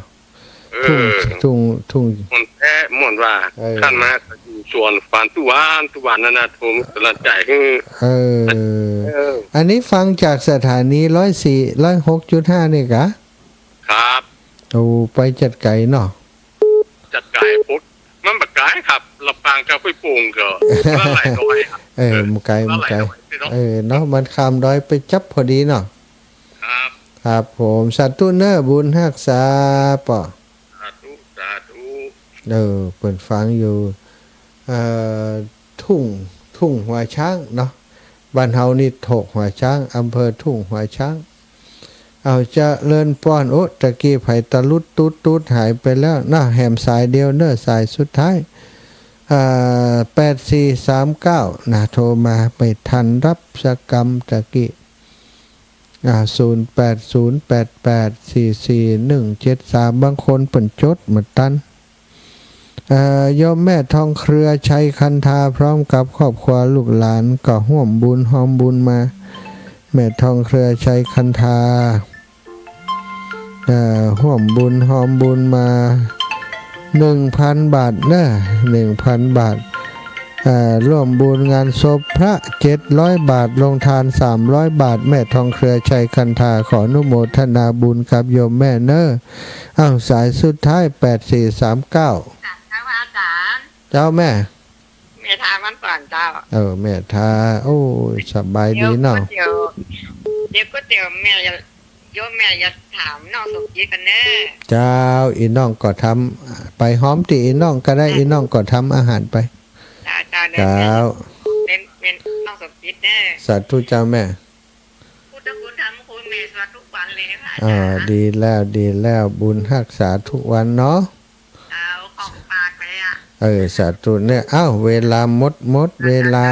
เออ ทุ่ง ทุ่ง ทุ่ง ม่วนแต๊ม่วนว่า เออ คันมาอยู่สวน ฝันตี้ว่า ตี้ว่านั่นน่ะ โทรมาสะหรับใจ๋ เออ เออ อันนี้ฟังจากสถานีร้อยสี่ ร้อยหกจุดห้านี่กะ ครับ โอ้ ไปจัดไก๋เนาะ จัดไก๋พุ้น มันบ่ไก๋ครับ ลำปางกับห้วยโป่งก็ ละหลายดอยครับ เออ เออ บ่ไก๋ ละหลายดอย บ่ไก๋ พี่น้อง เออ เนาะ มันข้ามดอยไปจั๊บพอดีเนาะ ครับ ครับผม สาธุเน่อ บุญฮักษาป้อ สาธุ สาธุ เออ เปิ้นฟังอยู่ เอ่อ ทุ่ง ทุ่งหัวช้างเนาะ บ้านเฮานี่ถกหัวช้าง อำเภอทุ่งหัวช้าง เอา เจริญปอน โอ้ ตะกี้ใผตะลุดตุ๊ดตุ๊ดหายไปแล้วนะ แหมสายเดียวเน่อ สายสุดท้าย อ่า แปดสี่สามเก้า นะ โทรมา ไม่ทันรับสักกำตะกี้ อ่า ศูนย์แปดศูนย์แปดแปดสี่สี่หนึ่งเจ็ดสาม บางคนเปิ้นจดบ่ตัน เอ่อ โยมแม่ทองเครือ ชัยคันธา พร้อมกับครอบครัวลูกหลานก็ฮ่วมบุญฮอมบุญมา แม่ทองเครือ ชัยคันธา เอ่อ ฮ่วมบุญฮอมบุญมา หนึ่งพันบาทเน่อ หนึ่งพันบาท เอ่อ ร่วมบุญงานศพพระ เจ็ดร้อยบาท โรงทาน สามร้อยบาท แม่ทองเครือ ชัยคันธา ขออนุโมทนาบุญกับโยมแม่เน่อ อ้าว สายสุดท้าย แปดสี่สามเก้า เจ้าแม่ แม่ทาวันก่อนเจ้า เออ แม่ทา โอ้ย สบายดีเนาะ เดี๋ยวก๋วยเตี๋ยว เดี๋ยวก๋วยเตี๋ยวแม่จะ โยมแม่จะถามน้องสมจิตก่อนเน่อ เจ้า อีน้องก็ทำ ไปฮอมตี้อีน้องก็ได้ อ่ะ อีน้องก็ทำอาหารไป เจ้า เจ้า เจ้า แม่ แม่น้องสมจิตเน่อ สาธุเจ้าแม่ พุทธคุณธรรมคุณแม่สวดทุกวันเลยนะคะ อ่า อาจารย์ ดีแล้ว ดีแล้ว บุญฮักษาทุกวันเนาะ เอาของฝากเลยอะ เออ สาธุเน่อ อ้าว เวลาหมด หมดเวลา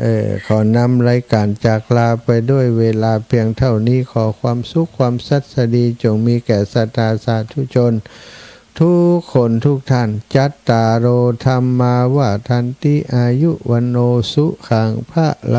เออ ขอนำรายการจากลาไปด้วยเวลาเพียงเท่านี้ ขอความสุขความสัสดีจงมีแก่ศรัทธาสาธุชน ทุกคนทุกท่าน จัตตาโร ธัมมา วัฑฒันติ อายุ วัณโณ สุขัง พะลัง